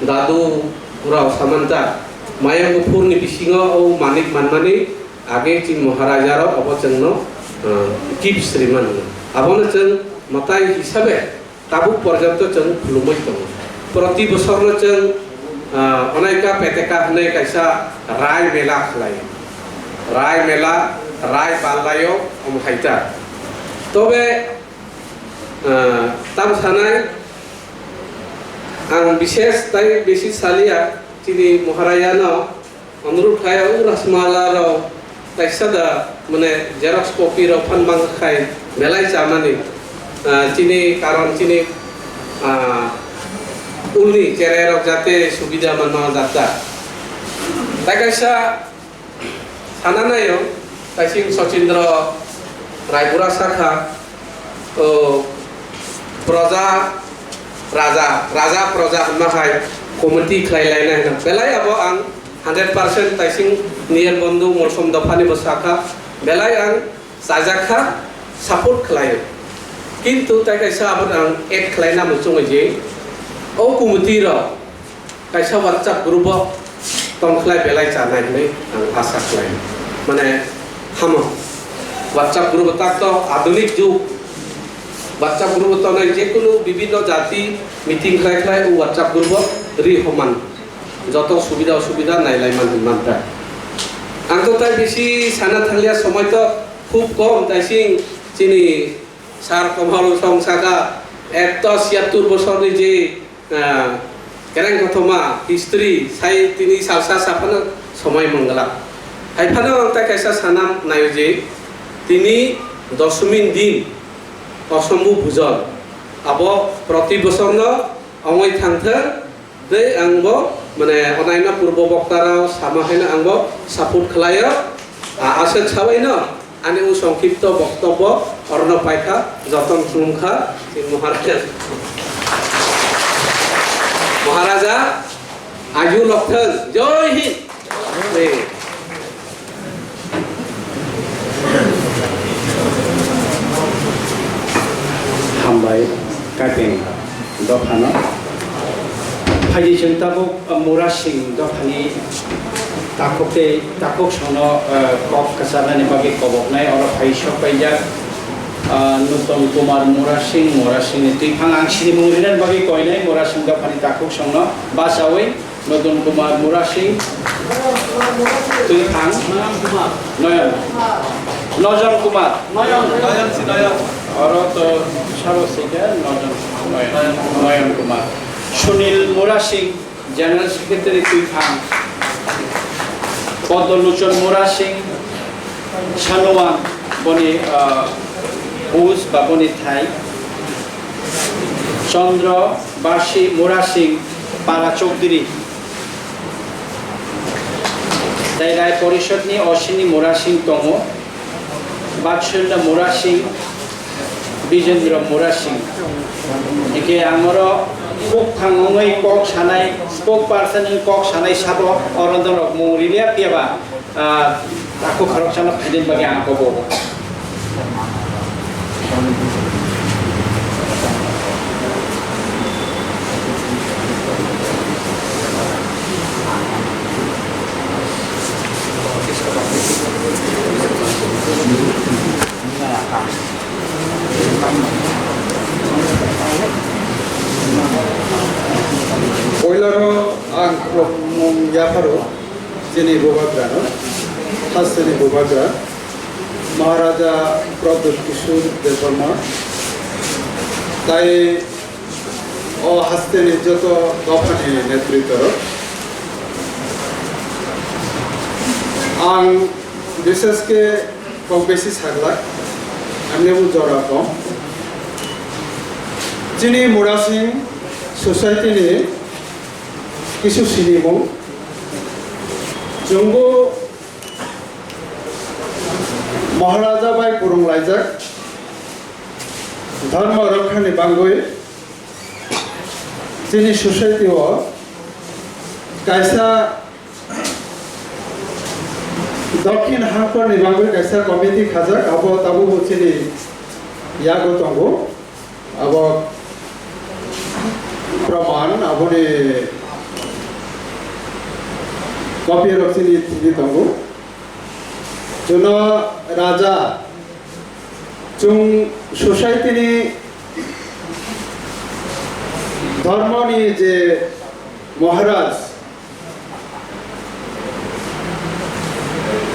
dadu rok samanta mayung kuphurni bisingo o manik manmani age chini Maharaja rok abo chwngno, ah, gift rimani. Abono chwng mwtai hisabe tabuk porjonto chwng khulumwi tongo. Proti bosorno chwng, ah, Onaika Peteka hwnwi kaisa Rai Mela khlai. Rai Mela, Rai Pallaio omo hai ta. Tobe, ah, tam sanai ang bishes tai besi salia chini Maharajano Onurut khlai o Rasmala rok kaisa da mane xerox copy rok phan mang khai belai chamani, ah, chini karon chini, ah, ulni cherai rok jate subida manma jata. Tai kaisa sana nayo, kaising Sachindra Raibura sakha, o, Proja Raja, Raja Proja hwnma hai committee khlai lainai hwnkha. Belai abo ang hundred percent taising niyar bondhu Molsom dophani bo sakha, belai ang chajakha, support khlaio. Kintu tai kaisa abo ang add khlaina muchungwi je, o committee rok kaisa WhatsApp group o tongkhlai belai chanai hwnwi ang asa khlai. Mane hamo. WhatsApp group o tak to adunik jug. WhatsApp group o tongnai jekunu bibinno jati meeting khlai khlai o WhatsApp group o ri homan. Joto subida osubida nailai man hwnman ta. Ang to tai bisi sana thanglia somoi to khub kom taising chini Sir Komol Song saka ekto siyattur bosorni je, ah, kereng kothoma history sai tini salsa saphano somoi manglak. Hai phano ang tai kaisa sana nayo je tini dosmin din Osombu Bujol abo proti bosorno ongoi thangthar. Tei ang bo, mane, onaima purbo boktarao sama haino ang bo support khlaio. A-, aswk sabaino ani o songkhipto boktobbo orono paikha, jotono khulumkha, chini Maharaja. Maharaja, aju lokthang, Jai Hind. Tei Hambai, Kapeng dophano. Phaidi chwng tabuk, uh, Murasing dophani takhuk tei takhuk songno, uh, kok kwcharnani bagwi koboknai, oro phai sok paijak, uh, Nuton Kumar Murasing, Murasingni twiphang ang sinimung rinani bagwi koinai Murasing dophani takhuk songno bachaui. Nodon Kumar Murasing, Tuiphang, Noyon, Nojon Kumar, oro to sabo sika Nojon, Noyon, Noyon Kumar, Sunil Murasing, General Secretary Tuiphang, Podoluchon Murasing, Sanuan, boni, ah, bus ba boni thai, Chandra Basi Murasing, Para Chowdhury, tei Rai Porishod ni osini Murasing tongo, Bakshunda Murasing, Bijendra Murasing. Hingke ang oro bukthang wngwi kok sanai, spokesperson wngwi kok sanai sabo, oro norok mung riliya phiya ba, ah, takhuk khoroksano phainani bagwi ang kobo. Poilano ang khulumung yapharo chini bubagrano, hasteni bubagra Maharaja Pradyut Kishore Debbarma, tai o hasteni joto dophani netritworok. Ang bishesh khe kok besi saglak, ani bo jora kom. Chini Murasing society ni kisu sinimung. Chwngbo Maharaja bai kwrwng laijak. Dharma rokha ni bangwi chini society o kaisa Dokhin Hangkor ni bangwi kaisa committee khajak, abo tabukbo chini yago tongo. Abo praman, aboni copy rok chini thini tongo. Chuno raja, chung society ni dharma ni je Maharaj,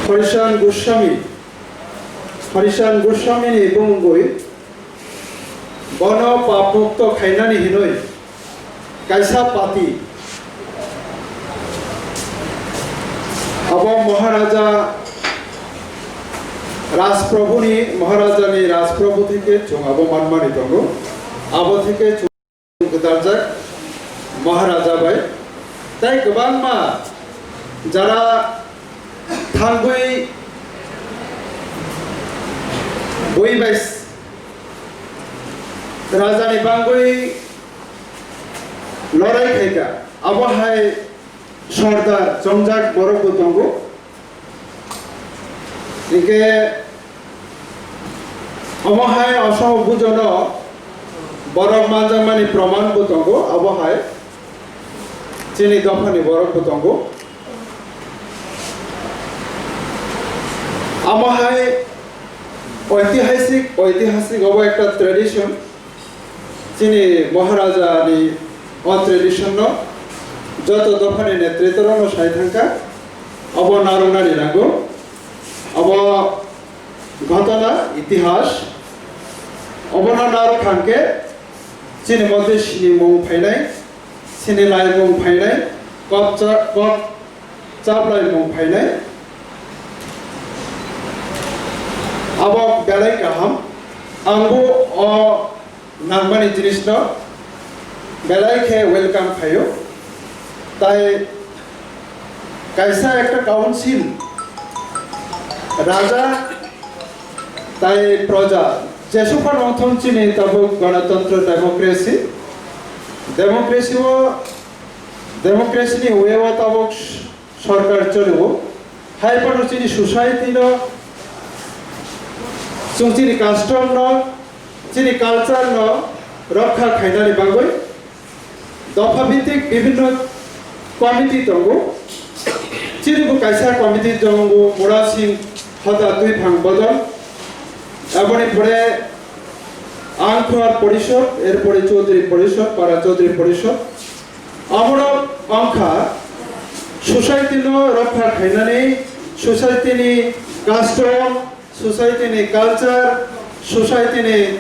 Harishan Goswami, Harishan Goswami ni bumungwi bono pap mukto khainani hinwi kaisa pati. Abo Maharaja Rajprabhu ni, Maharaja ni Rajprabhu theke chwng abo manmani tongo. Abo theke chwng gwdaljak Maharaja bai. Tai kwbangma jara thangwi bui bai s-, raja ni bangwi lorai khaika. Abo hai sordar chongjak borok bo tongo. Hingke omo hai Osho bujono borok manjakmani proman bo tongo, abo hai chini dophani borok bo tongo. Amo hai oitihasik, oitihasik obo ekta tradition. Chini Maharaja ni o tradition no joto dophani netritwrok no sai thangkha, obo narwknani nango. Obo ghotona, itihas, obono narwk thangkhe chini mote sinimung phainai, sini laimung phainai, kok cha-, kok chaplaimung phainai. Abo belai kaham. Angbo o nangmani jinisno belai khe welcome khaio. Tai kaisa ekta council, raja tai proja, jesukha nongthom chini tabuk ganatantro democracy, democracy o, democracy ni way o tabuk sorkar choliwo, hai phano chini society no, chwng chini custom no, chini culture no rokha khainani bagwi dopha bhitik bibhinno committee tongo. Chini bo kaisa committee tongo, Mura Singh Hoda Twiphang Bodol, aboni pore Angkhor Porishod, er pore Chaudhary Porishod, Para Chaudhary Porishod. Amorok wngkha society no rokha khainani, society ni custom, society ni culture, society ni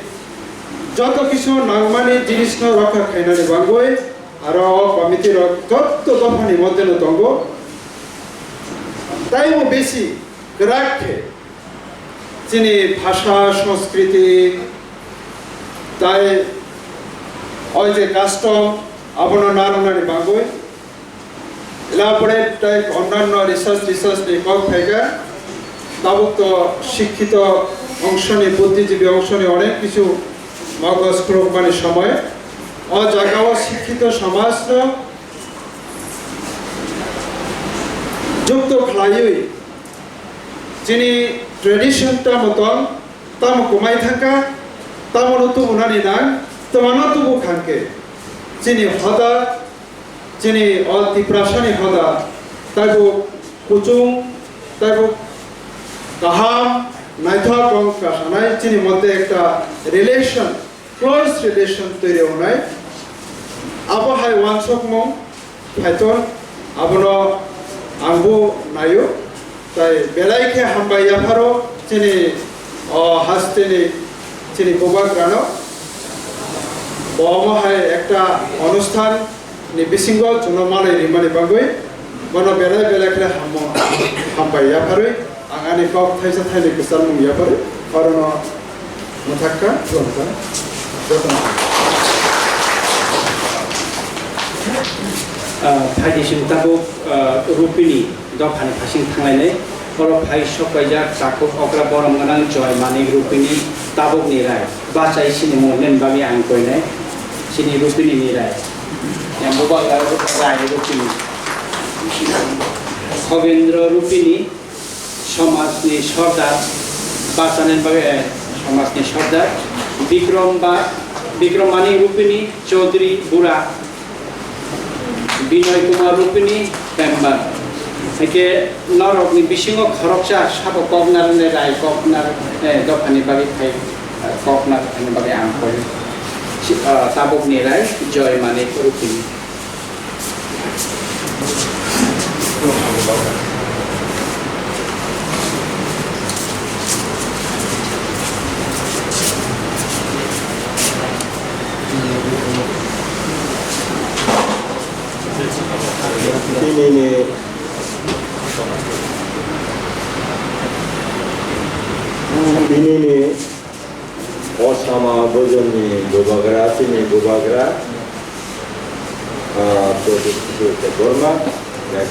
joto kisu nangmani jinis no rokha khainani bangwi aro o committee rok joto dophani moddhe no tongo. Taibo besi kwrak khe chini bhasha, sanskriti, tai oi je custom, abono narwknani bagwi ela pore tai onnanno research, research ni kok phaikha. Tabuk to shikkito ongshoni, buddhijibi ongshoni onek kichu mogos khulukmani somoy. O jagao shikkito somajno jukto khlaiwi chini tradition tamo tong, tamo kwmai thangkha, tamo no tubunani nang, twmano tubu khangkhe chini hoda, chini o Tiprasani hoda taibo kuchung, taibo kaham, naithok wng kasanai chini mote ekta relation, close relation twi rwnai. Abo hai wansukmung phaiton, abono angbo naio. Tai belai khe hambai yapharo chini o hasteni chini bubagrano. Bo omo hai ekta onusthan ni bisingo chwngno malai rimani bagwi bono belai belai khe hammo, hambai yapharwi ang ani kok thaisa thaini kwcharmung yapharwi orono mwthakha, khulumkha. Jotono. Ah, phaidi simi tabuk, ah, Rupini dophani phasing thanglainai. Oro phai sokpaijak takhuk okra borom gwnang Joy Manik Rupini, Tabukni Rai, bachai sinimung nini bagwi ang koinai, chini Rupini ni Rai. Yang bubagra Rai Rupini. Khogindra Rupini, somajni sordar, bachani bagwi, eh, somajni sordar. Bikrom ba, Bikrom Mani Rupini, Chaudhary Bura. Binoy Kumar Rupini member. Haikhe norokni bisingo khoroksa sabo koknar ne rai koknar, eh, dophani bagwi phai, eh, koknar ani bagwi ang koi. Si, ah, tabukni Rai Joy Manik Rupini. Bini ni, bini ni o sama bojonni bubagra, chini bubagra, ah, Pradyot Kishore Debbarma,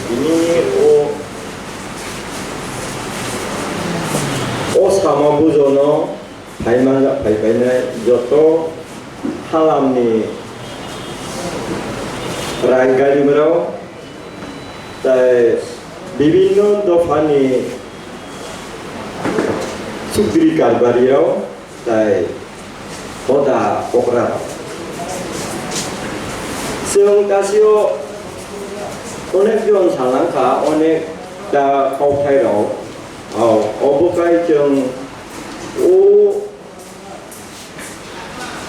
bini o, o sama bojono phai manjak phai painai joto halamni rai garibrao tai bibinno dophani chukri karbarirao tai hoda okra. Chwng tasio onek jon salangkha, onek ta kauthai rok. O, obo kai chwng o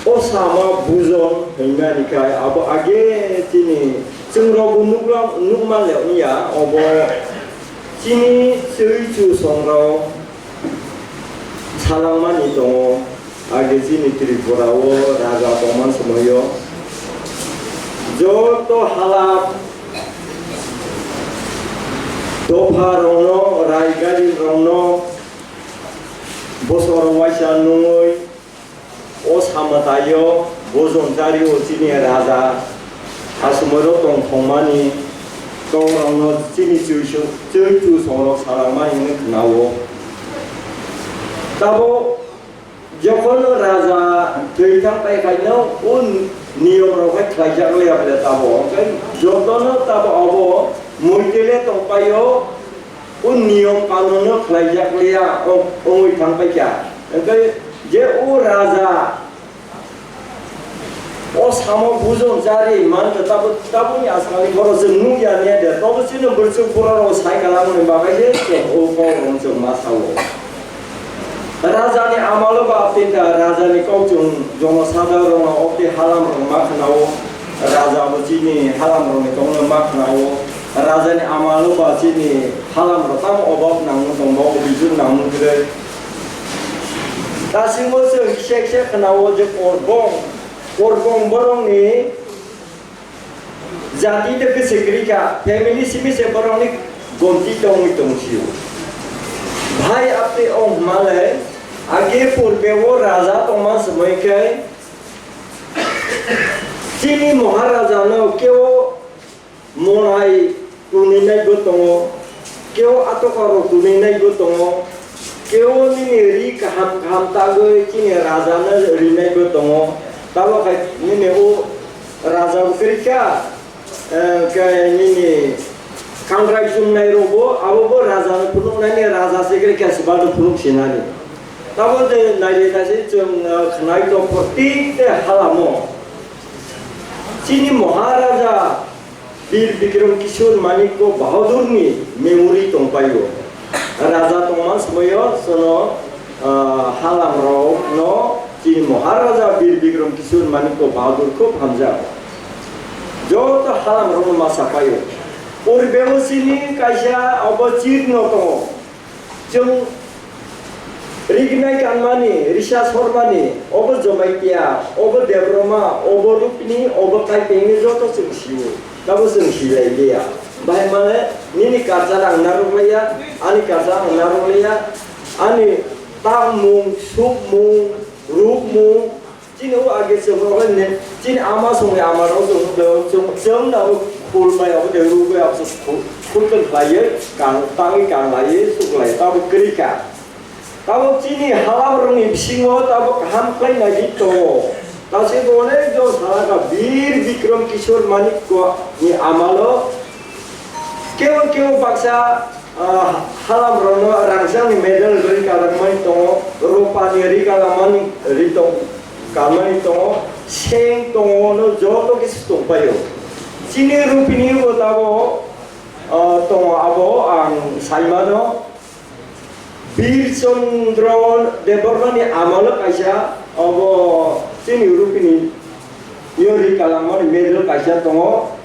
O sama bujon hwnmani khai abo age chini chwng rok bo nukla-, nukman le wngya, obo chini chwi chu songrok salangmani tongo. Age chini Tripura o raja tongman somoio joto hala dopha rokno, rai gari rokno bosor waisa nungwi O samataio bojon chario chini raja asomoro tongthokmani, tongrokno chini chuisu-, chuitu songrok salangma hwnwi khnao. Tabuk jokhon raja thwi thang paikhaino o niyomrok hai khlaijak liya bole tabuk, hwnkhe jotono tabuk abo muitele tongpaio. O niyom kanunno khlaijak liya, o, wngwi thang paikha. Hwnkhe je o raja, o samo bujon chari mankha, tabo, taboni aswkni borok chwng nukya niya de, tobo chini bwrwswk bororok sai kalamoni bagwi se chwng o kokrokno chwng ma sao. Rajani amalo ba apinda rajani kok chwng jono sajakrokno okti halamrok ma khnao. Raja bo chini halamrokni kokno ma khnao. Rajani amalo ba chini halamrok tamo obab nangmung tongbo, bijur nangmung kwrwi. Dasingo chwng kisa kisa khnao je korbong, korbong borokni jati tei bwswk kwrwi kha, family simi se borokni gonti tongwi tong sio. Bhai apni o hwnma le age purbe o raja tongma swmai khe chini Maharaja no keo monai tuni nai bo tongo, keo atoka rok tuni nai bo tongo, keo nini ri kaham kaham tagwi chini raja no ri nai bo tongo. Tamo khai nini o raja bo kwrwi kha, eh, khe nini kangrai chumnai rok bo abo bo raja no phunuk nani, raja se kwrwi kha se bano phunuk sinani. Tamo je naidi ta se chwng, eh, khnai to protite halamo chini Maharaja Bir Bikram Kishore Manikya Bahadurni memory tongpaio. Raja tongma somoio sono, ah, halamrokno chini Maharaja Bir Bikram Kishore Manikya Bahadur khub hamjak. Joto halamrokno ma sapaio. Purbe o chini kaisa obo chirno tongo. Chwng rignai kanmani Risa Sormani, obo Jamatia, obo Debroma, obo Rupini, obo Kaipengni joto chwng sio. Tabo chwng silai liya. Bahai male nini culture ang narwk laiya, ani culture ang narwk laiya, ani tangmung, sukmung, rukmung, Chini o age chwng rok le ne, chini ama songni ama rok chwng, chwng, chwng na o khul bai abo de ru bai abo khul, khul kan khlaiye, kang, tangwi kang laiye, suk lai, tabo kwrwi kha. Tabuk chini halamrokni bisingo tabuk kaham khlai naidi tongo. Tasibo onek jon salaka Bir Bikram Kishore Manikko ni amalo kebo kebo baksa, ah, halamrokno rangchakni medal ri kalangmani tongo, rupani ri kalangmani ri tong-, kalmani tongo, seng tongo, no joto kisa tongpaio. Chini rupini bo tabo, ah, tongo abo ang saimano. Bir Chandra Debbarmani amalo kaisa, obo chini Europeni yori kalangmani medal kaisa tongo.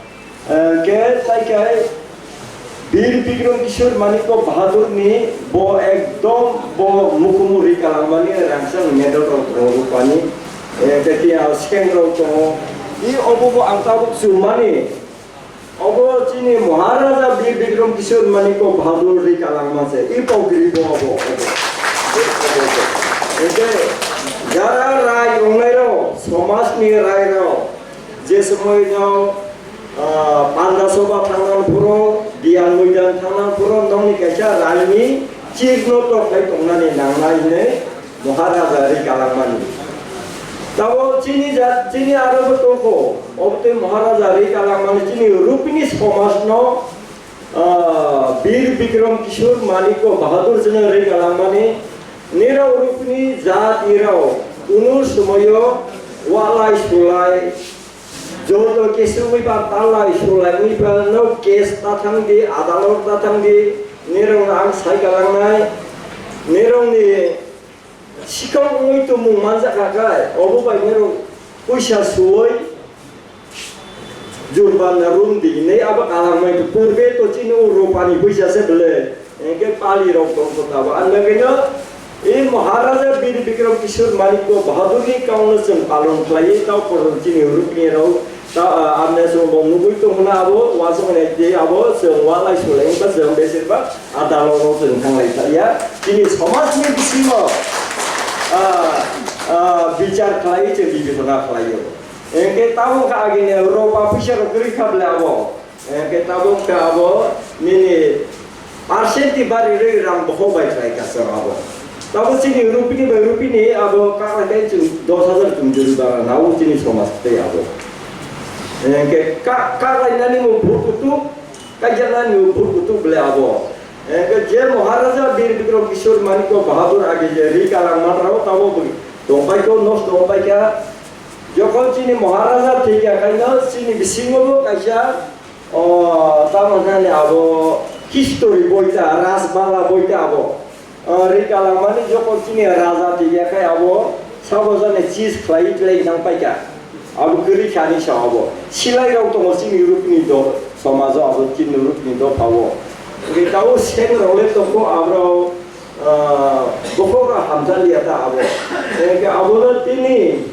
Eh, khe tai khe Bir Bikram Kishore Manikya Bahadurni bo ekdom bo mukumu ri kalangmani rangchak medal rok tongo rupani. Eh, tei tei seng rok tongo. I obo bo ang tabuk chumani. Obo chini Maharaja Bir Bikram Kishore Manikya Bahadur ri kalangma se, i pogri bo obo, obo. Eke, jara rai wngnai rok, somaj ni rai rok, je somoi no, ah, Panda Sabha thangna phuru, Diyan Moidan thangna phuru, nokni kaisa rai ni chir no tok khai tongnani nangnai hinui, Maharaja ri kalangmani. Tabo chini jat, chini aro bo tongkho. Obo tei Maharaja ri kalangmani chini Rupini somajno, ah, Bir Bikram Kishore Manikya Bahadur chini ri kalangmani. Nirok Rupini jat nirok kunu somoyo walai sulai joto kesugwi ba talai sulai wi ba no case ta thang di, adalot ta thang di, nirok ang sai kalangnai, nirok ni Sikang wngwi tongmung manjakha khe, obo bai norok puisa suoi jurbanna rwng di hinwi abo kalamai purbe to chini o rupani puisa se bwle, hwnkhe pali rok tong kho tabo. Ang bagwino i Maharaja Bir Bikram Kishore Manikya Bahadurni kaungno chwng palon khlaiwi tao porjon chini rupni rok Ta, ah, amne chwng bo nugwi tongmani abo, uansukmani tei abo chwng walai sulai wngkha, chwng besibak adalot o chwng thanglai thangya. Chini somajni bisingo, ah, ah, bichar khlaiwi chwng bibechona khlaio. Hwnkhe tabuk kha agini roba puisa rok kwrwi kha bwle abo. Hwnkhe tabuk kha abo nini Percent ni bari rwi rang bohok bai khlai ka chwng abo. Tabuk chini rupini bai rupini abo kaklai kai chwng dos hajar chwng joriba nao chini somaj tei abo. Hwnkhe ka-, kaklainani bo bhut kutuk, kaijaknani bo bhut kutuk bwle abo. Hwnkhe je Maharaja Bir Bikram Kishore Manikya Bahadur age je ri kalang manrao tabo bo tongpai kho, nosto wngpai kha. Jokhon chini Maharaja thwikha khaino chini bisingo bo kaisa O, tamo jani abo history boi ta, Rajbala boi ta abo. O, ri kalangmani jokhon chini raja twiya khai abo sabo jani cheese khlai khlai nang paikha. Abo kwrwi khani sa abo. Silai rok tongo chini rupni do, somajo abo chini rupni dopha o. Hwnkhe tabo seng rok le tongo abo, o, bokhok rok hamjak liya ta abo. Hwnkhe abono tini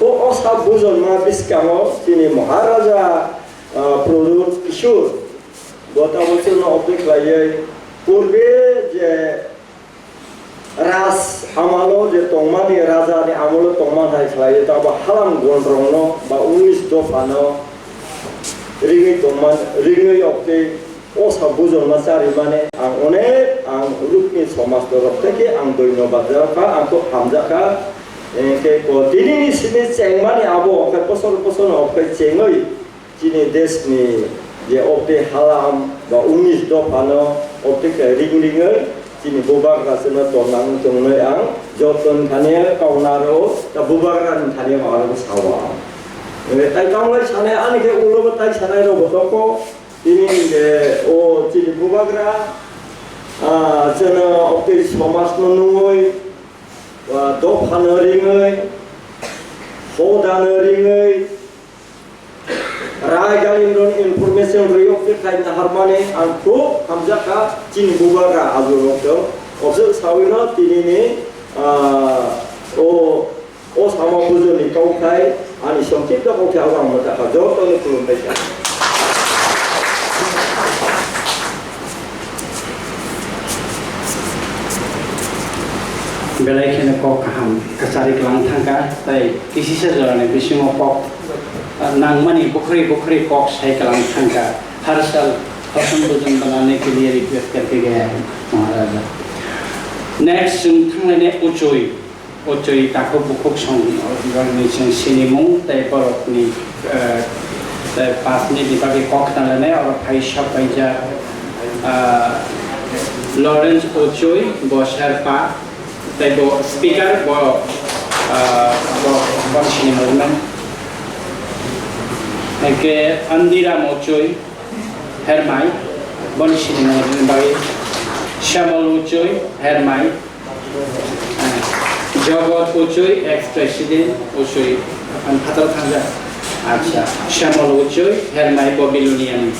o, o sa bujon ma bwskango chini Maharaja ah, Pradyut Kishore, bo tamo chwngno operate khlaiwi, purbe je Raj amalo je tongmani, rajani amolo tongman hai khlaiwi, tamo halam gondrongno ba unis dophano ringwi tongman, ringwi oktwi o sa bujonma charimani ang onek ang rukni somaj dorok theke ang doinobad jakkha, ang kok hamjakha. Hwnkhe ko tinini simi chengmani abo, hwnkhe kosol kosolno oktwi chengwi, Chini deshni je obtwi halam ba unis dophano obtwi khe ring ringwi chini bubagra chwngno torna wng tongnai ang joto ni thani kauna rw ta bubagra ni thani ma rw sawa. Eh, tai kaunai sanai ani khe ulo bo tai sanai rw bo toko tini je o chini bubagra, ah, chwngno obtwi somaj no nungwi, ah, dophano ringwi, hodano ringwi, Rai Galindroni information rwiyok tei khai naharmani ang khub hamjakha chini bubagra ajurokno. Observe sawino tinini, ah, o, o sama bujoni kauthai ani songkipta kauthai abo ang mwtakha jotono khulumbai kha. Belai kheno kok kaham kwchari kwlang thangkha, tei kisisa jorani bisingo kok, ah, nangmani bukhri bukhri kok sai kwlang thangkha. Har sal fashion bujang banane ke liye request karke gaya hai Maharaja. Next, chwng thanglainai Uchui. Uchui takhuk bukhuk song, borokni chwng sinimung tei borokni, eh, tei path ni bagwi kok khwnalainai, oro phai sok paijak, ah, Lawrence Uchui, bo serpa, tei bo speaker, bo, ah, bo, bo sinimung. Hingke Andiram Uchui, Hermai, boni sinimung bagwi Shyamol Uchui, Hermai, Jagat Uchui, ex-president Uchui, ang phatar thangjak. Acha, Shyamol Uchui, Hermai Babilonian.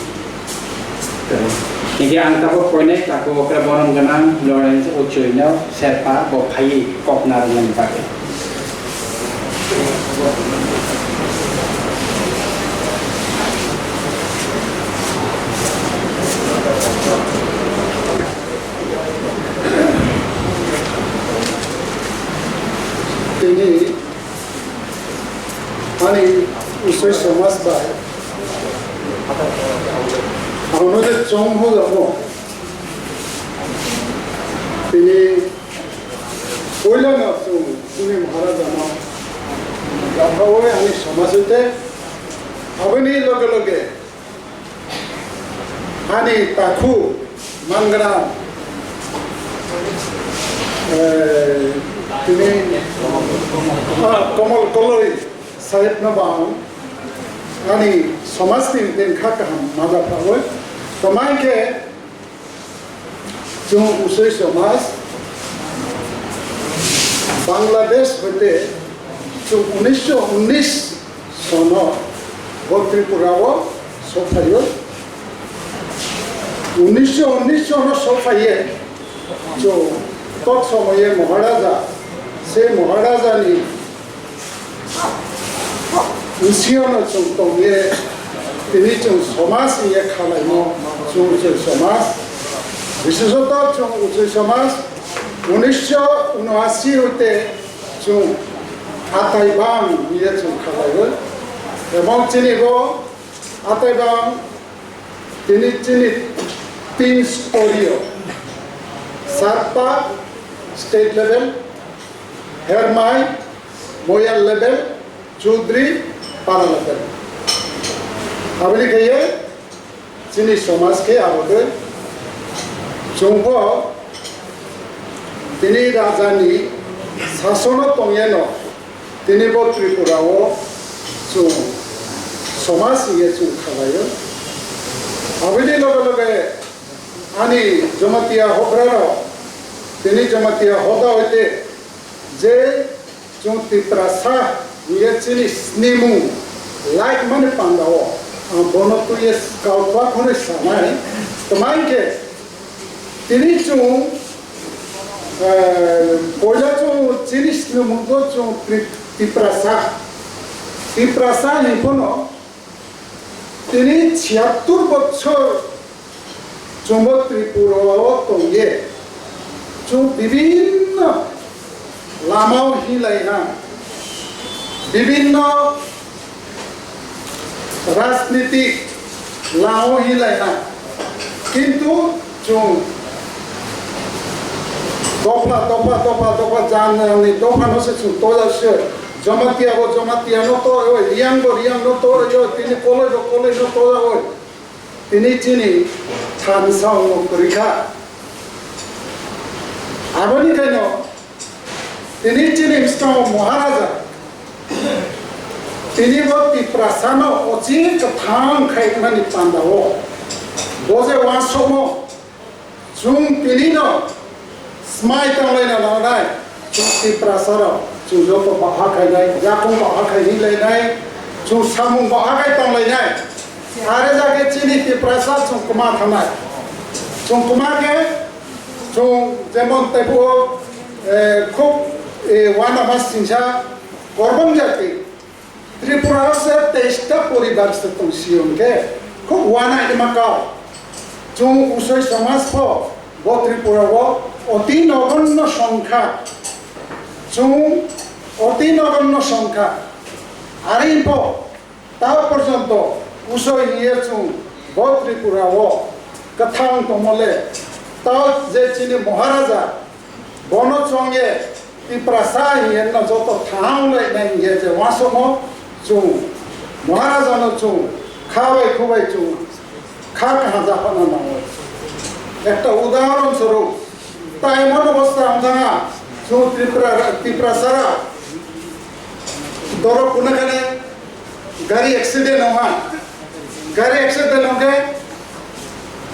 Niki ang tabuk koinai takhuk okra borom gwnang Lawrence Uchui no serpa bo phaiwi kok narwknani bagwi. Tini ani usoi somas bai ang no je chong ho jamo. Tini puila no chwng chini Maharaja no japha oi ani somas oi te aboni loge loge Ani takhu mangra, eh, tini, ah, Komol Koloi sahib no bang ani somaj ni tengkha kaham maja phawi. Tomai khe chwng usoi somaj Bangladesh hoite chwng unisho unis sono bo Tripura o sokphaio. Unisho unis sono sokphaiye chwng tok somoye Maharaja, se Maharaja ni bisingo no chwng tongye tini chwng somaj hiye khalaimo chwng uchoi somaj. Bishesoto chwng uchoi somaj unisho unoashi hoite chwng atai bang hiye chwng khalaio. Ebong chini bo atai bang tini chini tin story o sarpa state level, Hermai, Moyal level, Chudri, Para level. Aboni kaiye chini somaj khe abo de chwngbo tini raja ni sasono tongyano tini bo Tripura o chwng somaj hiye chwng khalaio. Aboni loge loge ani Jamatia hokra rok tini Jamatia hoda hoite je chwng Tiprasa hiye chini snimung laik mani panda o ang bono twiye kau kwa khonoi sanai. Tama hinkhe tini chwng, eh, poila chwng chini snimung o chwng Tri-, Tiprasa, Tiprasa hinphano tini chiyattur bochor chwngbo Tripura o tongye, chwng bibinno lama o hinlaina, bibinno rajnitik lama o hinlaina, kintu chwng dopha, dopha, dopha, dopha, jang jang ni dopha no se chwng toja se, Jamatia bo Jamatia no to, Riang bo Riang no to, tini Koloi bo Koloi no toja oi. Tini chini thansa wngmo kwrwi kha. Aboni kaino tini chini bwskango Maharaja tini bo Tiprasano ochi kwthang khaimani panda o bo je uansukmo chwng tini no Smai tanglaina nangnai, chwng Tiprasa rok, chwng joto baha khainai, yakung baha khai hinlainai, chwng samung baha khai tanglainai. Are jagwi chini Tiprasa chwng kwma thangnai. Chwng kwma khe, chwng jemon teibo, eh, khub, eh, uanama singsa korbong jati. Tripura o se teista poribar se tong si hwnkhe khub uanaima kau. Chwng usoi somaj pho bo Tripura o oti nogonno songkha. Chwng oti nogonno songkha. Ari pho ta porjonto usoi hiye chwng bo Tripura o kwthang tongmole ta je chini Maharaja Bono chwngye Tiprasa hinye no joto thang lai nai hinye je wansukno chwng Maharaja no chwng kha bai khu bai chwng kha kaham japhano nango. Ekta udahoron swarup, tai mano bwswng thanga chwng Tripura, Tiprasa ra dorok kuna kane gari accident ongha. Gari accident ongkhe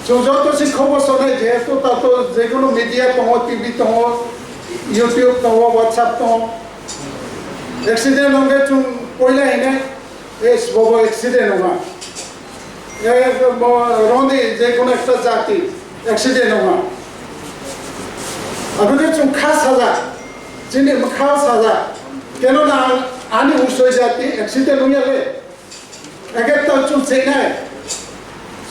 chwng joto si khobor sonai, jehetu tato jekono media tongo, T V tongo, YouTube tongo, WhatsApp tongo. Accident ongkhe chwng poila hinai, es bobo accident ongha. E bo rondi jekono ekta jati accident ongha. Aboni chwng kha saja, chini kha saja. Keno na ani usoi jati accident ongya le. Ekekta chwng chenai.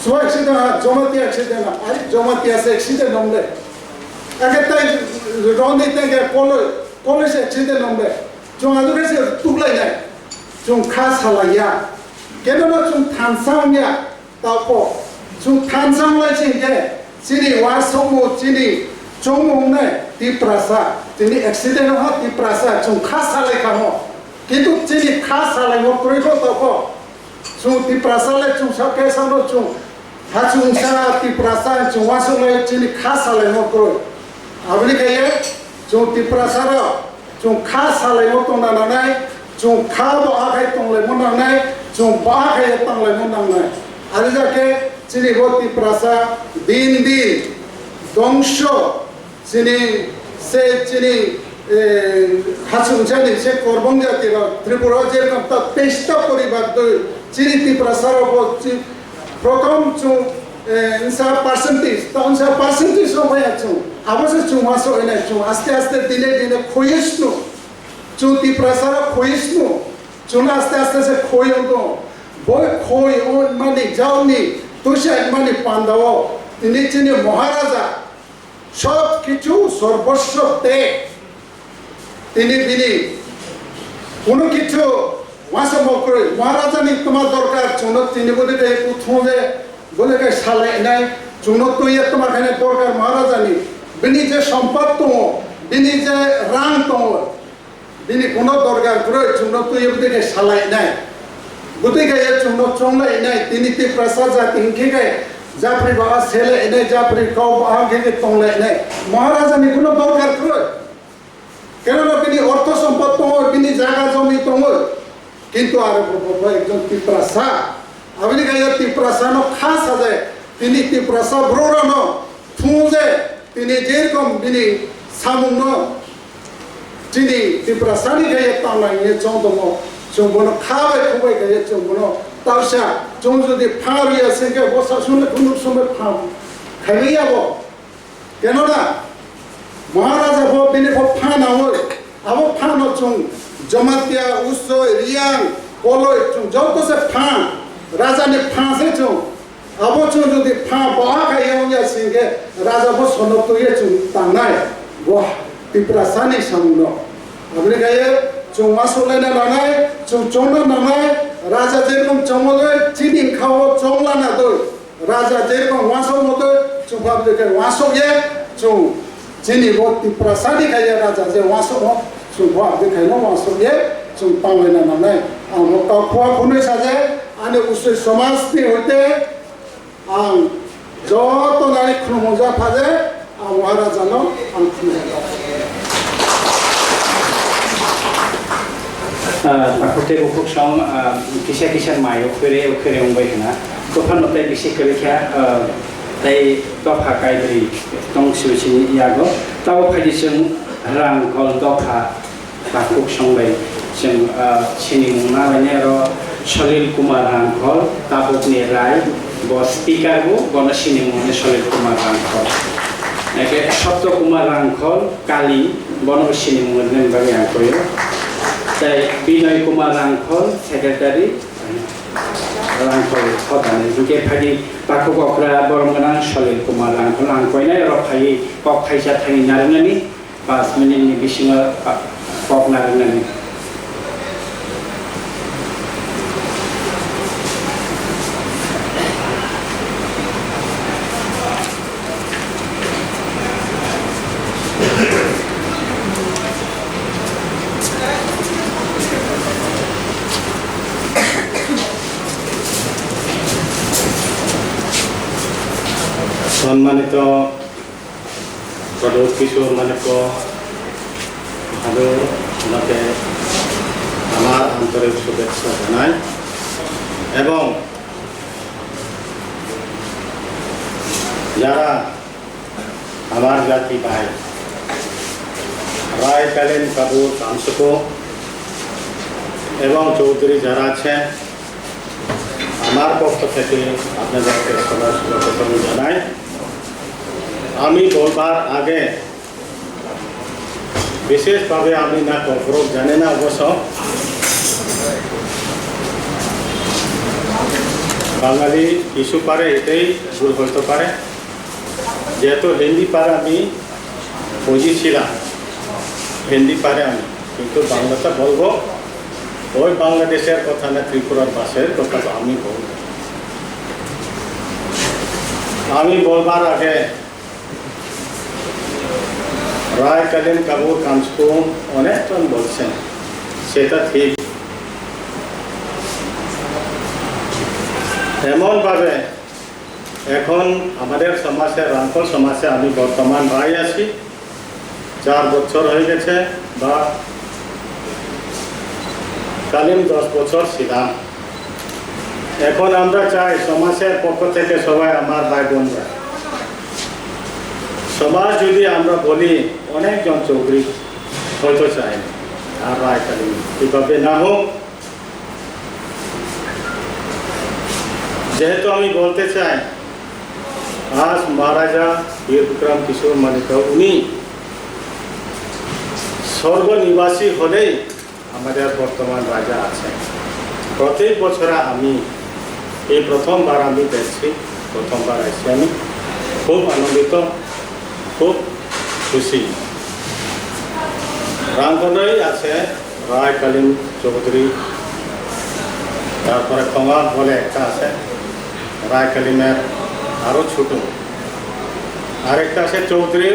Swa accident ha, Jamatia accident ha. Ari Jamatia se accident nong le. Ekekta rondi tenge kolo, kolo se accident nong le. Chwng ajure se tuklai nai. Chwng kha salai ya. Keno na chwng thansa ongya. Tao po. Chwng thansa onglai se hingke. Chini wasongmo, chini chongmo wngnai Tiprasa. Chini accident ha Tiprasa. Chwng kha salai kamo. Kintu chini kha salaimo kwrwi kho toko. Chwng Tiprasa le chwng sa khe sano chwng ha chwng sa Tiprasa chwng wasuk le chini kha salaimo kwrwi. Aboni khe ye chwng Tiprasa rok chwng kha salaimo tongna nangnai, chwng kha bo akhai tonglaimo nangnai, chwng bo akhai tonglaimo nangnai. Ani jake chini bo Tiprasa din din dongso. Chini se chini, eh, hachung jani se korbong jati rok Tripura o je rok ta teista poribar dui chini Tiprasa rok bo chi-, prothom chung, eh, insa percentage, ta insa percentage rok maya chung. Abo se chung maso ene chung aste aste dine dine khoyes nu. Chung Tiprasa rok khoyes nu. Chung aste aste se khoy ong tong. Boi khoy ong mani jauni tuisa mani pandao. Tini chini Maharaja. Sob kichu sorboswo te tini bini kuno kichu wasa mokroi Maharaja ni toma dorkar chwngno tini bode ke kuthung je bode ke salai nai chwngno tuye toma khane dorkar Maharaja ni bini je sompat tongo bini je rang tongo. Bini kuno dorkar kwrwi chwngno twiwi bwtwi khe salainai. Bwtwi khe ye chwngno chonglainai. Tini Tiprasa jati hinkhe khe japri baha selainai, japri kau baha khe khe tonglainai. Maharaja ni kuno dorkar kwrwi. Kenana bini ortho sompot tongo, bini jaga jomi tongo. Kintu aro bo, bo, bo ekjon Tiprasa. Aboni khe ye Tiprasa no kha sajai. Tini Tiprasa bwrwi rano thung je. Tini jerokom bini samungno chini Tiprasani khe tangnai hwnwi chong tongo, chwng bono kha bai khuk bai khe chwng bono tausa chwng jodi pha rwya se khe bo sasune phunuk sumbai pha khaimaya bo. Kenona Maharaja bo bini bo pha nangwi. Abo phano chwng Jamatia, Usoi, Riang, Koloi chwng joto se pha, raja ni pha se chwng. Abo chwng jodi pha boha kha yang ya sing khe raja bo sono twi ye chwng tangnai. Bo Tiprasa ni samung no. Aboni khe chwng ma sulai na nanai, chwng chong na nanai, raja je rokom chong mo doi, chini kha o chong la na doi. Raja je rokom wansok moto chwng pha bwdwi khe wansok ye chwng chini bo Tiprasa ni kha ye raja je wansok no chwng pha bwdwi khe no wansok ye chwng tang lai na nangnai. Ang bo kok khua phunui sa je ani usui somaj ni hoite ang joto nai khulumung ja pha je. Ang Maharaja no ang khulumung. Ah, takhuk tei bukhuk song, ah, kisa kisa mai ukhwiri ukhwiri wngbai khna. Buphano tei bisi kwrwi kha, ah, tei dopha kaibrwi tong sibisini yago. Tabo phaidi chwng Rangkhol dopha. Takhuk song bai chwng, ah, sinimung nalainai oro Salil Kumar Rangkhol, tabukni Rai, bo speaker bo, bono sinimung hwnwi Salil Kumar Rangkhol. Eke Satya Kumar Rangkhol, Kali, bono bo sinimung hwnwi bagwi ang koyo. Tei Binoy Kumar Rangkhol, secretary, Rangkhol hodani. Hinkhe phaidi takhuk okra borom gwnang Salil Kumar Rangkhol, ang koinai oro phaiwi kok thaisa thani narwknani. Panch minute ni bisingo pa-, kok narwknani. সম্মানিত প্রদ্যোৎ কিশোর মাণিক্য বাহাদুর, ওনাকে আমার আন্তরিক শুভেচ্ছা জানাই। এবং যারা আমার জাতি ভাই, রায় কালিম কাবু কামসুকু এবং চৌধুরী যারা আছেন, আমার পক্ষ থেকে আপনাদেরকে সবার শুভকামনা জানাই। আমি বলবার আগে বিশেষভাবে আমি না কর্করোগ জানি না অবশ্য, বাঙালি কিছু পারে, এটাই ভুল হইতে পারে। যেহেতু হিন্দি পারে আমি বুঝেছিলাম, হিন্দি পারে আমি, কিন্তু বাংলাটা বলবো ওই বাংলাদেশের কথা না, ত্রিপুরার ভাষার কথা তো আমি বলবো। আমি বলবার আগে রায় কালিম কাবু কামসুকু অনেকজন বলছেন, সেটা ঠিক। এমনভাবে এখন আমাদের সমাজে, রাংখল সমাজে আমি বর্তমান রায় আছি, চার বছর হয়ে গেছে, বা কালিম দশ বছর ছিলাম। এখন আমরা চাই সমাজের পক্ষ থেকে সবাই আমার ভাই বোনরা, সমাজ যদি আমরা বলি, অনেকজন চৌধুরী হয়তো চায় আর রায় কালিম এভাবে না হোক। যেহেতু আমি বলতে চাই, আজ মহারাজা বীর বিক্রম কিশোর মাণিক্য উনি স্বর্গ নিবাসী হলেই আমাদের বর্তমান রাজা আছেন। প্রত্যেক বছর আমি, এই প্রথমবার আমি দেখছি, প্রথমবার আছি আমি, খুব আনন্দিত, খুব খুশি। রাংখলেই আছে রায় কালিম চৌধুরী, তারপরে খঙা বলে একটা আছে, রায় কালিমের আরো ছোট, আরেকটা আছে চৌধুরী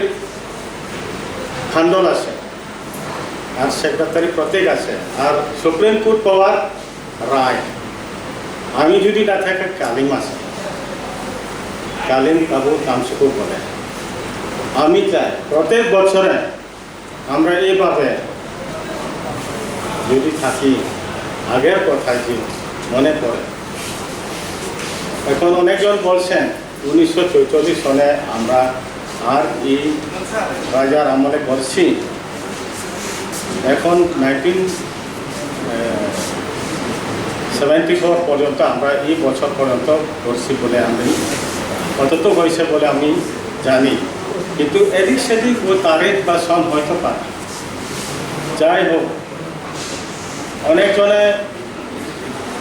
খান্ডল আছে, আর সেক্রেটারি প্রতীক আছে, আর সুপ্রিম কোর্ট পাওয়ার রায়। আমি যদি না থাকি, কালিম আছে, কালিম কাবু কামসুকু বলে। আমি চাই প্রত্যেক বছরে আমরা এইভাবে যদি থাকি, আগের কথা যে মনে পড়ে। এখন অনেকজন বলছেন, উনিশশো ছয়চল্লিশ সনে আমরা আর এই রাজার আমলে করছি। এখন নাইনটিন সেভেন্টি ফোর পর্যন্ত আমরা এই বছর পর্যন্ত করছি বলে আমি, অন্তত হয়েছে বলে আমি জানি, কিন্তু এদিক সেদিক ও তারিখ বা সন হয়তো পারে। যাই হোক, অনেকজনে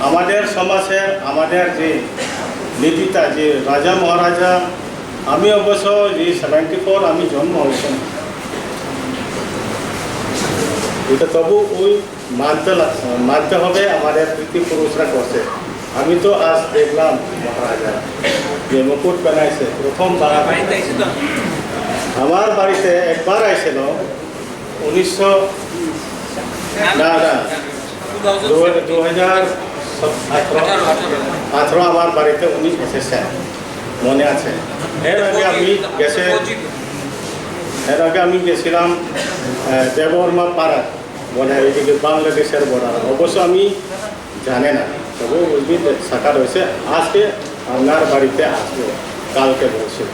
আমাদের সমাজের, আমাদের যে নীতিটা, যে রাজা মহারাজা, আমি অবশ্য যে সেভেন্টি ফোর আমি জন্ম হয়েছি, এটা তবু ওই মানতে লাগ-, মানতে হবে আমাদের পিতৃপুরুষরা করছে। আমি তো আজ দেখলাম মহারাজা যে মুকুট বানাইছে প্রথমবার। আমার বাড়িতে একবার আইছিল উনিশশো, না, না, দু, দু হাজার আঠারো, আঠারো আমার বাড়িতে উনি এসেছেন, মনে আছে। এর আগে আমি গেছে, এর আগে আমি গেছিলাম, আহ, দেববর্মা পাড়া, মানে এইদিকে বাংলাদেশের বর্ডার। অবশ্য আমি জানে না, তবু ওই দিন থাকা রয়েছে। আজকে আপনার বাড়িতে আসবো, কালকে বলছে।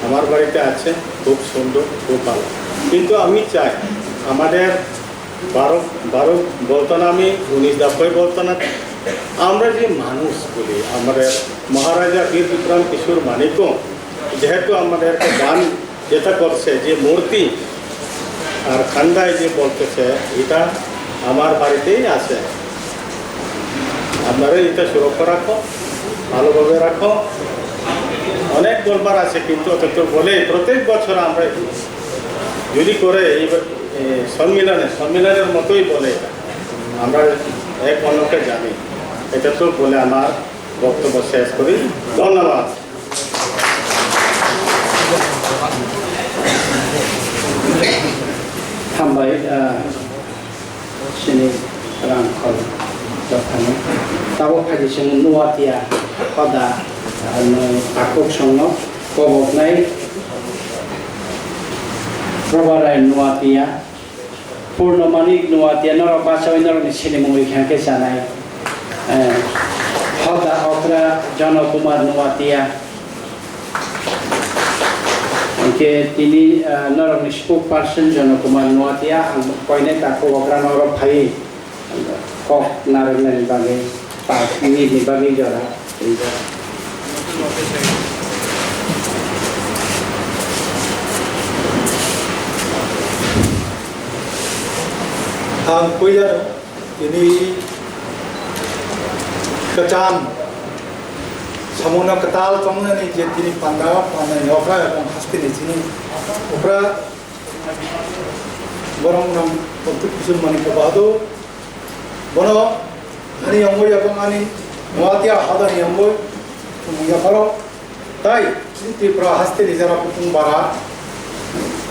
আমার বাড়িতে আছে, খুব সুন্দর, খুব ভালো। কিন্তু আমি চাই, আমাদের বারো, বারো বলতো না আমি, উনিশ নব্বই বলতো না। আমরা যে মানুষ বলি, আমাদের মহারাজা বীর বিক্রম কিশোর মাণিক্য যেহেতু আমাদেরকে দান যেটা করছে, যে মূর্তি আর খান্ডায় যে বলতেছে, এটা আমার বাড়িতেই আছে। আপনারা এটা সুরক্ষা রাখো, ভালোভাবে রাখো। অনেক দরবার আছে, কিন্তু অত তো বলে প্রত্যেক বছর আমরা যদি করে এই, এই সম্মিলনে, সম্মিলনের মতোই বলে এটা। আমরা এক অন্যকে জানি, এটা তো বলে আমার বক্তব্য শেষ করি। ধন্যবাদ। Hambai, ah, sini Rangkhol jothani. Tabuk phaidi chwng Nuatia hoda, ah, noi takhuk songno. Koboknai Probarai Nuatia, Purnomanik Nuatia, norok bachawi norokni sinimung rikha khe chanai. Eh, Hoda Okra Jono Kumar Nuatia. Hingke tini, eh, norokni spokesperson Jono Kumar Nuatia, ang koinai takhuk okra norok phai. Kok narwknani bagwi, pas minute ni bagwi jora rijak. Ang puilano tini kwcham samungno kwtal chongnani je tini panda, panda ni okra ebong hasteni chini okra borok nang kontuk kusum mani kwbado. Bono ani yongwi abo ani Noatia hodani yongwi thumwi yapharo. Tai chini Tripura haste ni jara kutung bara,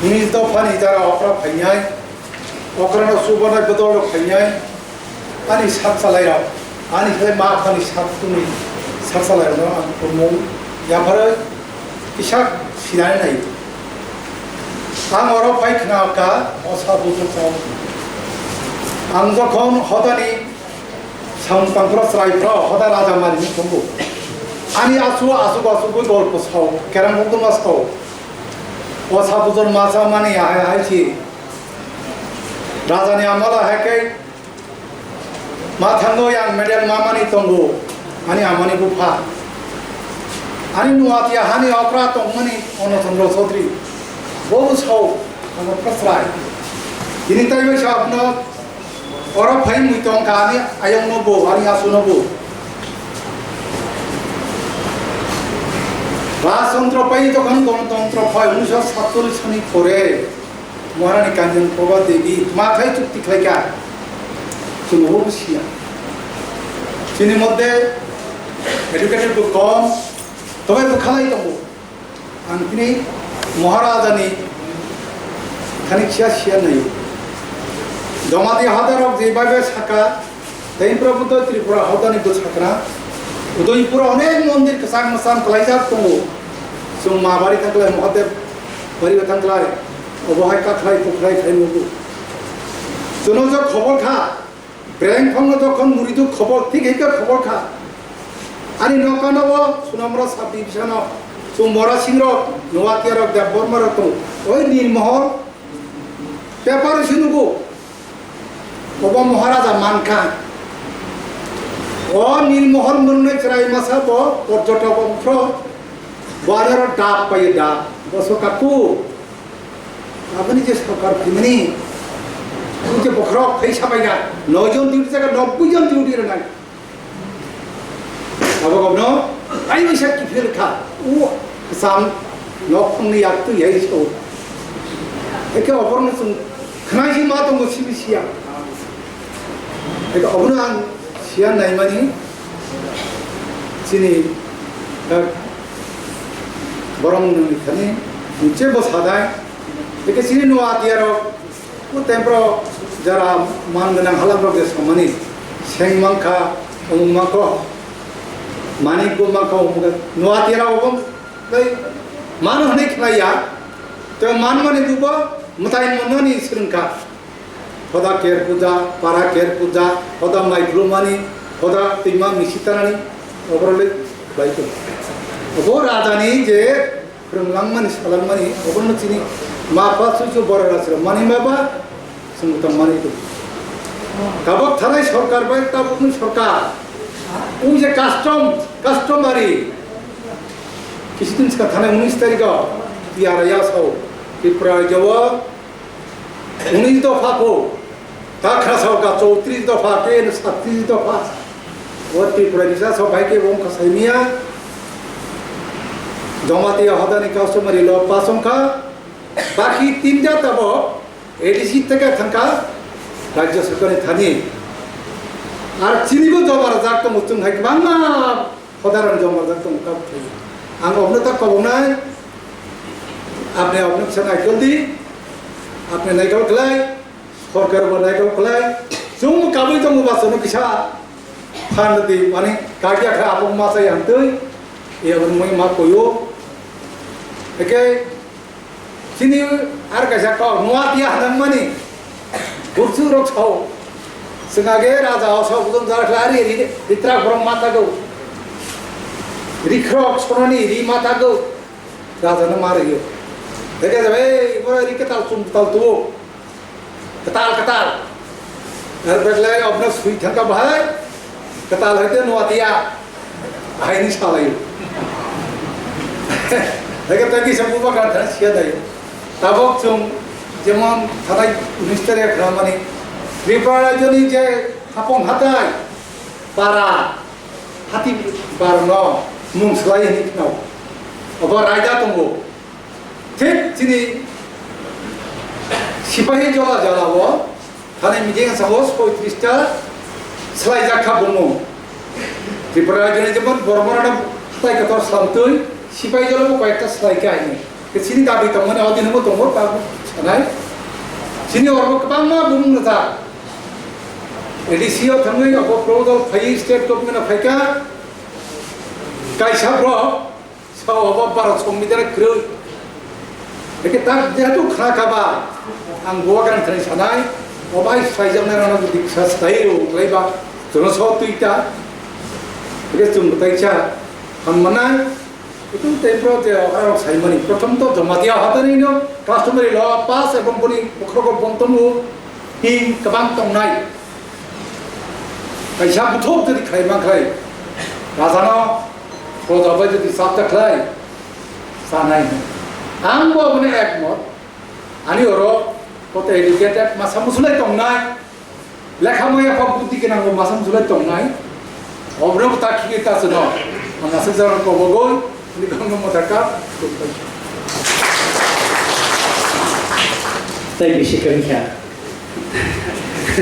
hini dophani jara okra phainai, okrano chubanai bodol rok phainai, ani sak salai rok, ani khlai ma aphani sak tungni sak salai rok ang tongmung yapharwi kisa sinai nai. Ang oro phai khna kha, o sa bujuk kha. Ang jokhon hodani samung tangphro chwrai phro, hoda raja mari ni tongo. Ani asu, asuk, asuk, golpo sao, kerang koktoma sao. O sa bujor masa mani ahai ahai si. Raja ni amala hai kai Ma thango yang medal mamani tongo, ani amani bupha. Ani Nuatia hani okra tongmani Ono Chandra Chaudhary. Bo sao, ano prasrai. Tini tai bai sa apno, oro phai mui tong ka ani ayong no bo, ani asu no bo. Rajtantro pai tokhan Ganatantro phai unisho satcholish sani pore. Maharani Kanjan Prabha Devi mathai chukti khlaikha, chwng bo siya. Chini moddhe educated bo kom, tobe bo khalai tongo. Ang tini Maharajani thani siya siya nayo. Jamatia hadarok je baibai saka, Tei Prabhupada Tripura hodani bwsakra Udaipur onek mondir kwchak mwchang kwlaijak tongo. Chwng ma bari thangkhlai, Mahadev bari thangkhlai, obo hai kakhlai pukhlai khai nugo. Chwngno jok khobor kha, breng phangno jokhon muridu khobor thik hai kha khobor kha. Ani nokano o Sunamura sub division o chwng Mora Singh rok, Noatia rok, Debbarma rok tongo. Oi Nirmohol paper o se nugo. Obo Maharaja mankha. O Nirmohol mwnwi chwrai masa bo porjotok wngphro, bo aro dap paio dap. Bo so kaku. Aboni je sorkar phimani, je bokhorok phai sabaina, noi jon duty jaga nobboi jon duty rwnai. Abo gobno ai bisa kiphil kha. U sam nok phangni yak tu yai so. Eke oborno chwng khnai si ma tongo sibi siya. Eke oborno ang siya naimani chini, eh, borong nangni thani je bo sadai. Eke chini no adia rok O tempro jara man gwnang halamrok je samani seng mankha, omung mankho, manik bo mankha, omung kha, Noatia rok bo bai mano hwnwi khlai ya. Tei manmani bubo mwtai mwnani swrwngkha. Hoda ker puja, para ker puja, hoda mai phlumani, hoda twima misi tanani, oborok le bai tong. Obo rajani je Phwrwng langmani, salangmani, oborno chini ma pha chuchu borok rachirok mani ma ba, chwng tong mani tong. Tabok thanai sorkar bai tabukni sorkar, o je custom, customary, kisi din swkang thanai unis tarikh o, T R I A sao, Tripura rajyo o, Unis dopha kho, ta khasao ka chowtris dopha, ke satris dopha. O Tripura ni sa sok hai ke wng kha saimia. Jamatia hodani customary law pass wng kha. Baki tinta tabok A D C theke thang kha Rajya Sarkar ni thani. Ar chini bo joma rajak tongo chwng hai kwbangma. Hodaran jomorjak tongo kabo thwi. Ang obno ta koboknai, apni obno kisa naikol di, apni naikol khlai, sorkar bo naikol khlai, chwng kabui tongo ba chwngno kisa phan di, mani kagya kha abo masa yang twi, e abo mui ma koyo, Eke chini ar kaisa kok Nuatia hwnmani burchu rok sao. Sengage raja o sok bujong jar khlai ri ri ritrak borok mata go. Rikrok sononi ri mata go. Raja no ma ri yo. Eke jabe boro ri ketal chung tal tuo. Ketal, ketal. Ar beglai obno sui thangka bahai. Ketal hai te Nuatia. Bahai ni salai. Lagi tagi sembuh bakal dan sia dai. Tabok chung jemon thanai minister ya kramani. Tripura rajyoni je hapong hatai. Para. Hati barno mung slai ni no. Obo raida tongo. Thik chini sipahi jola jola o thani meeting sabo poitrista swlaijak kha bumung. Tripura rajyoni jemon Bormorano hatai kotor samtwi sipahi jola bo koyekta swlai kha hini. Ke chini dabi tongmani o din mo tongo ta sanai. Chini orbo kwbangma bumung rwjak. A D C o thangwi abo proposal phai state government o phaikha. Kaisa bro Sao obo Bharat Songbidan kwrwi. Eke tak jehetu khna kha ba, ang bo gana thani sanai, obo hai saijaknai rano diksa sai rw klai ba, jono so twi ta. Eke chwng tai cha, hang manai, itu tempro je ora rok sai mani. Prothom to Jamatia hatani no customary law pass ebong boni bokhrogo bontomu hing kabang tongnai. Kaisa buthok jodi khlai man khlai, rajano Proja bai jodi chapta khlai, sanai hwn. Ang bo aboni ekmot. Ani oro koto educated masa musulai tongnai. Lekha maya kok buddhi gwnang bo masa musulai tongnai. Obno bo ta khigwi ta chwno. Masa jora kobogoi, ni kono mo ta ka. Tei bisi kwrwngkha.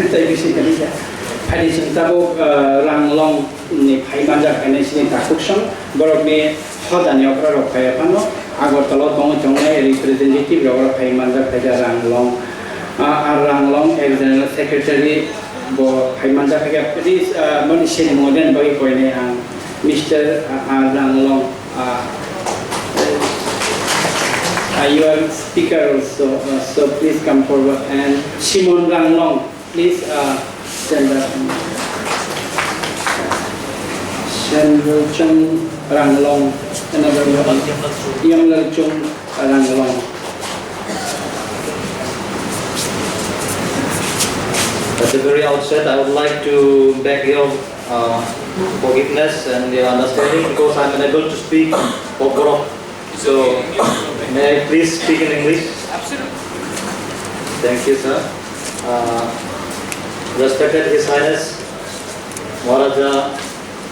Tei bisi kwrwngkha. Phaidi chwng tabuk, ah, Ranglong ni phai manjak phainai sini takhuk song. Borok ni hoda ni okra rok phai phano. Agartala o tongwi tongnai representative rok phai manjak phaida Ranglong. Ah, ah, Ranglong ek general secretary bo phai manjak phaikha. Please, ah, moni sini mo den bagwi koinai ang Mister, ah, ah, Ranglong. Uh, uh, you are speaker also, uh, so please come forward. And Simon Ranglong, please, uh, stand up. Shanrochung Ranglong, another one. Yamlalchung Ranglong. At the very outset, I would like to beg your uh, forgiveness and your understanding because I'm unable to speak Kokborok. So, may I please speak in English? Absolutely. Thank you, sir. Uh, respected His Highness Maharaja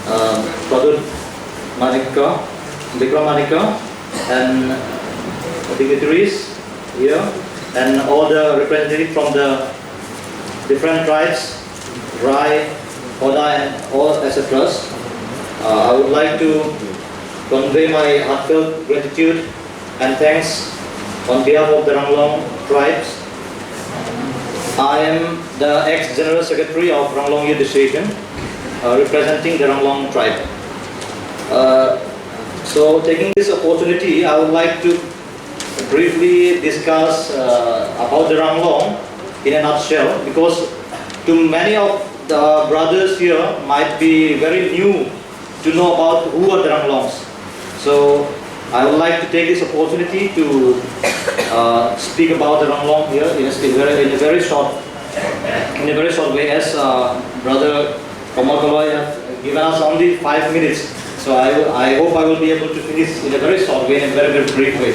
uh, Pradyut Manikya, Vikramanikya, and dignitaries here, and all the representatives from the different tribes, Rai, Hoda, and all et cetera. Uh, I would like to convey my heartfelt gratitude and thanks on behalf of the Ranglong tribes. I am the ex-General Secretary of Ranglong Youth Association, uh, representing the Ranglong tribe. Uh, so, taking this opportunity, I would like to briefly discuss uh, about the Ranglong in a nutshell, because to many of the brothers here might be very new to know about who are the Ranglongs. So I would like to take this opportunity to uh, speak about the Ranglong here in a, in very, in a very short, in a very short way, as uh, Brother Kamal Kaloi have given us only five minutes. So I, I hope I will be able to finish in a very short way, in a very, very brief way.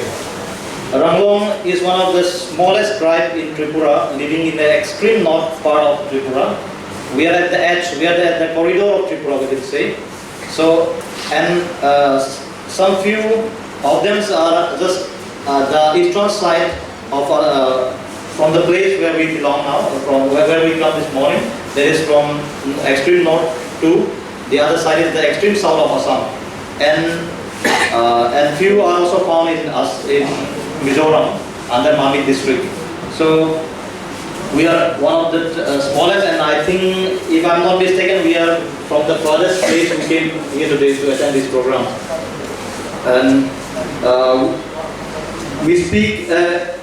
Ranglong is one of the smallest tribe in Tripura, living in the extreme north part of Tripura. We are at the edge, we are at the corridor of Tripura, we can say. So, and uh, some few of them are just uh, the eastern side of uh, from the place where we belong now, from where, where we come this morning. That is from extreme north to the other side is the extreme south of Assam, and uh, and few are also found in us in Mizoram under Mamit district. So we are one of the uh, smallest, and I think, if I'm not mistaken, we are from the furthest place who came here today to attend this program. And uh, We speak uh,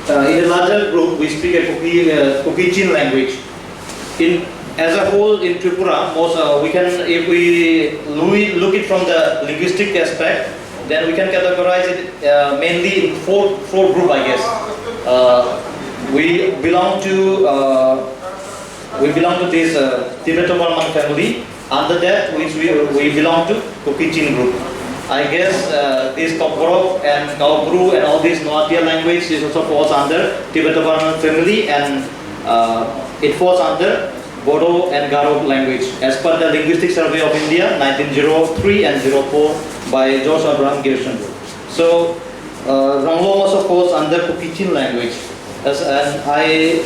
uh, in a larger group. We speak a Kuki, uh, Kuki Chin language. In as a whole in Tripura, most uh, we can, if we loo- look it from the linguistic aspect, then we can categorize it uh, mainly in four four group, I guess. Uh, we belong to uh, we belong to this uh, Tibeto-Burman family. Under that, which we, we belong to Kuki Chin group. I guess uh, this Kokborok and Kaubru and all this Noatia language is also falls under Tibeto-Burman family, and uh, it falls under Bodo and Garo language as per the Linguistic Survey of India nineteen zero three and zero four by George Abraham Grierson. So, uh, Ranglong also falls under Kuki Chin language. As, and I,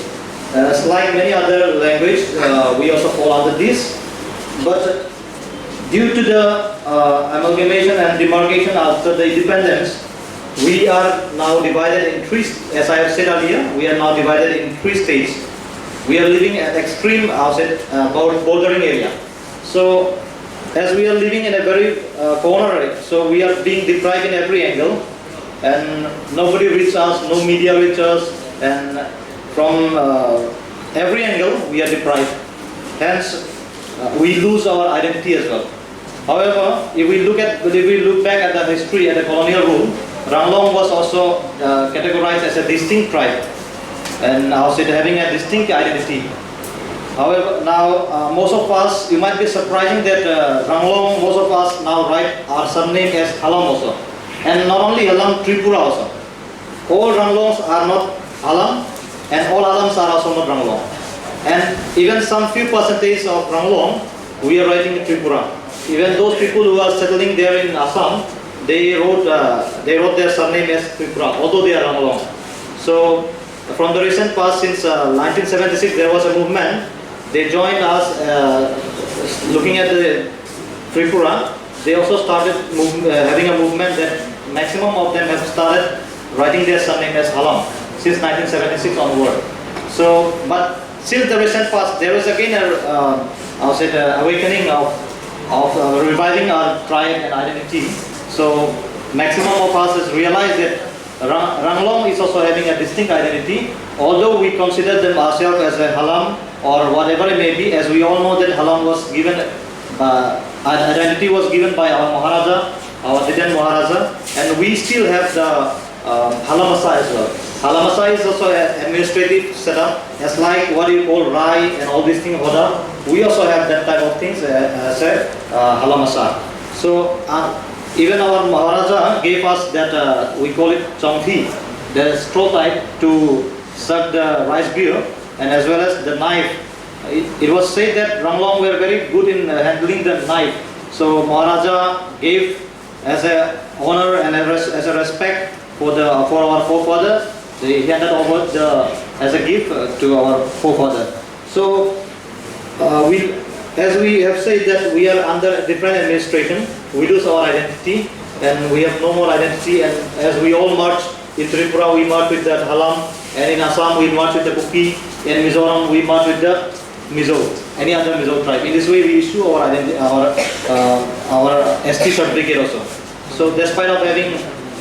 as like many other language, uh, we also fall under this. But due to the uh, amalgamation and demarcation after the independence, we are now divided in three, as I have said earlier, we are now divided in three states. We are living at extreme outside uh, bor- bordering area. So, as we are living in a very uh, corner, so we are being deprived in every angle, and nobody reaches us, no media reaches us, and from uh, every angle we are deprived. Hence, uh, we lose our identity as well. However, if we look at, if we look back at the history at the colonial rule, Ranglong was also uh, categorized as a distinct tribe, and also having a distinct identity. However, now uh, most of us, you might be surprising that uh, Ranglong, most of us now write our surname as Halam also, and not only Halam, Tripura also. All Ranglongs are not Halam, and all Halams are also not Ranglong. And even some few percentage of Ranglong, we are writing in Tripura. Even those people who are settling there in Assam, they wrote uh, they wrote their surname as Tripura, although they are Ranglong. So from the recent past, since uh, nineteen seventy-six, there was a movement. They joined us uh, looking at the Tripura. They also started mov- uh, having a movement that maximum of them have started writing their surname as Halam since nineteen seventy-six onward. So, but since the recent past, there is again a, uh, I'll say, the awakening of of uh, reviving our tribe and identity. So maximum of us has realized that Ra- Ranglong is also having a distinct identity. Although we consider them ourselves as a Halam or whatever it may be, as we all know that Halam was given, uh, an identity was given by our Maharaja, our Diden Maharaja, and we still have the uh, Halamasa as well. Halamasa is also an administrative setup, as like what you call Rai and all these things, Hoda. We also have that type of things uh, as a uh, Halamasa. So uh, even our Maharaja gave us that uh, we call it chongthi, the straw type to suck the rice beer, and as well as the knife. It, it was said that Ranglong were very good in uh, handling the knife. So Maharaja gave as a honor and a res- as a respect for the for our forefather, they handed over the as a gift uh, to our forefather. So uh, we, as we have said that we are under a different administration, we lose our identity and we have no more identity. And as we all merge in Tripura, we merge with the Halam, and in Assam we merge with the Kuki, in Mizoram we merge with the Mizo, any other Mizo tribe. In this way, we issue our identi- our uh, our S T certificate also. So, despite of having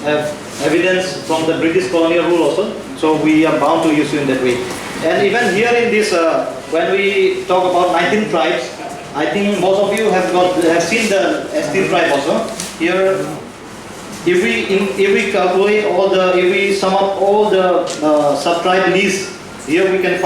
uh, evidence from the British colonial rule also, so we are bound to issue in that way. And even here in this, uh, when we talk about nineteen tribes, I think most of you have got have seen the S T tribe also. Here, if we in, if we calculate all the, if we sum up all the uh, sub tribe list, here we can find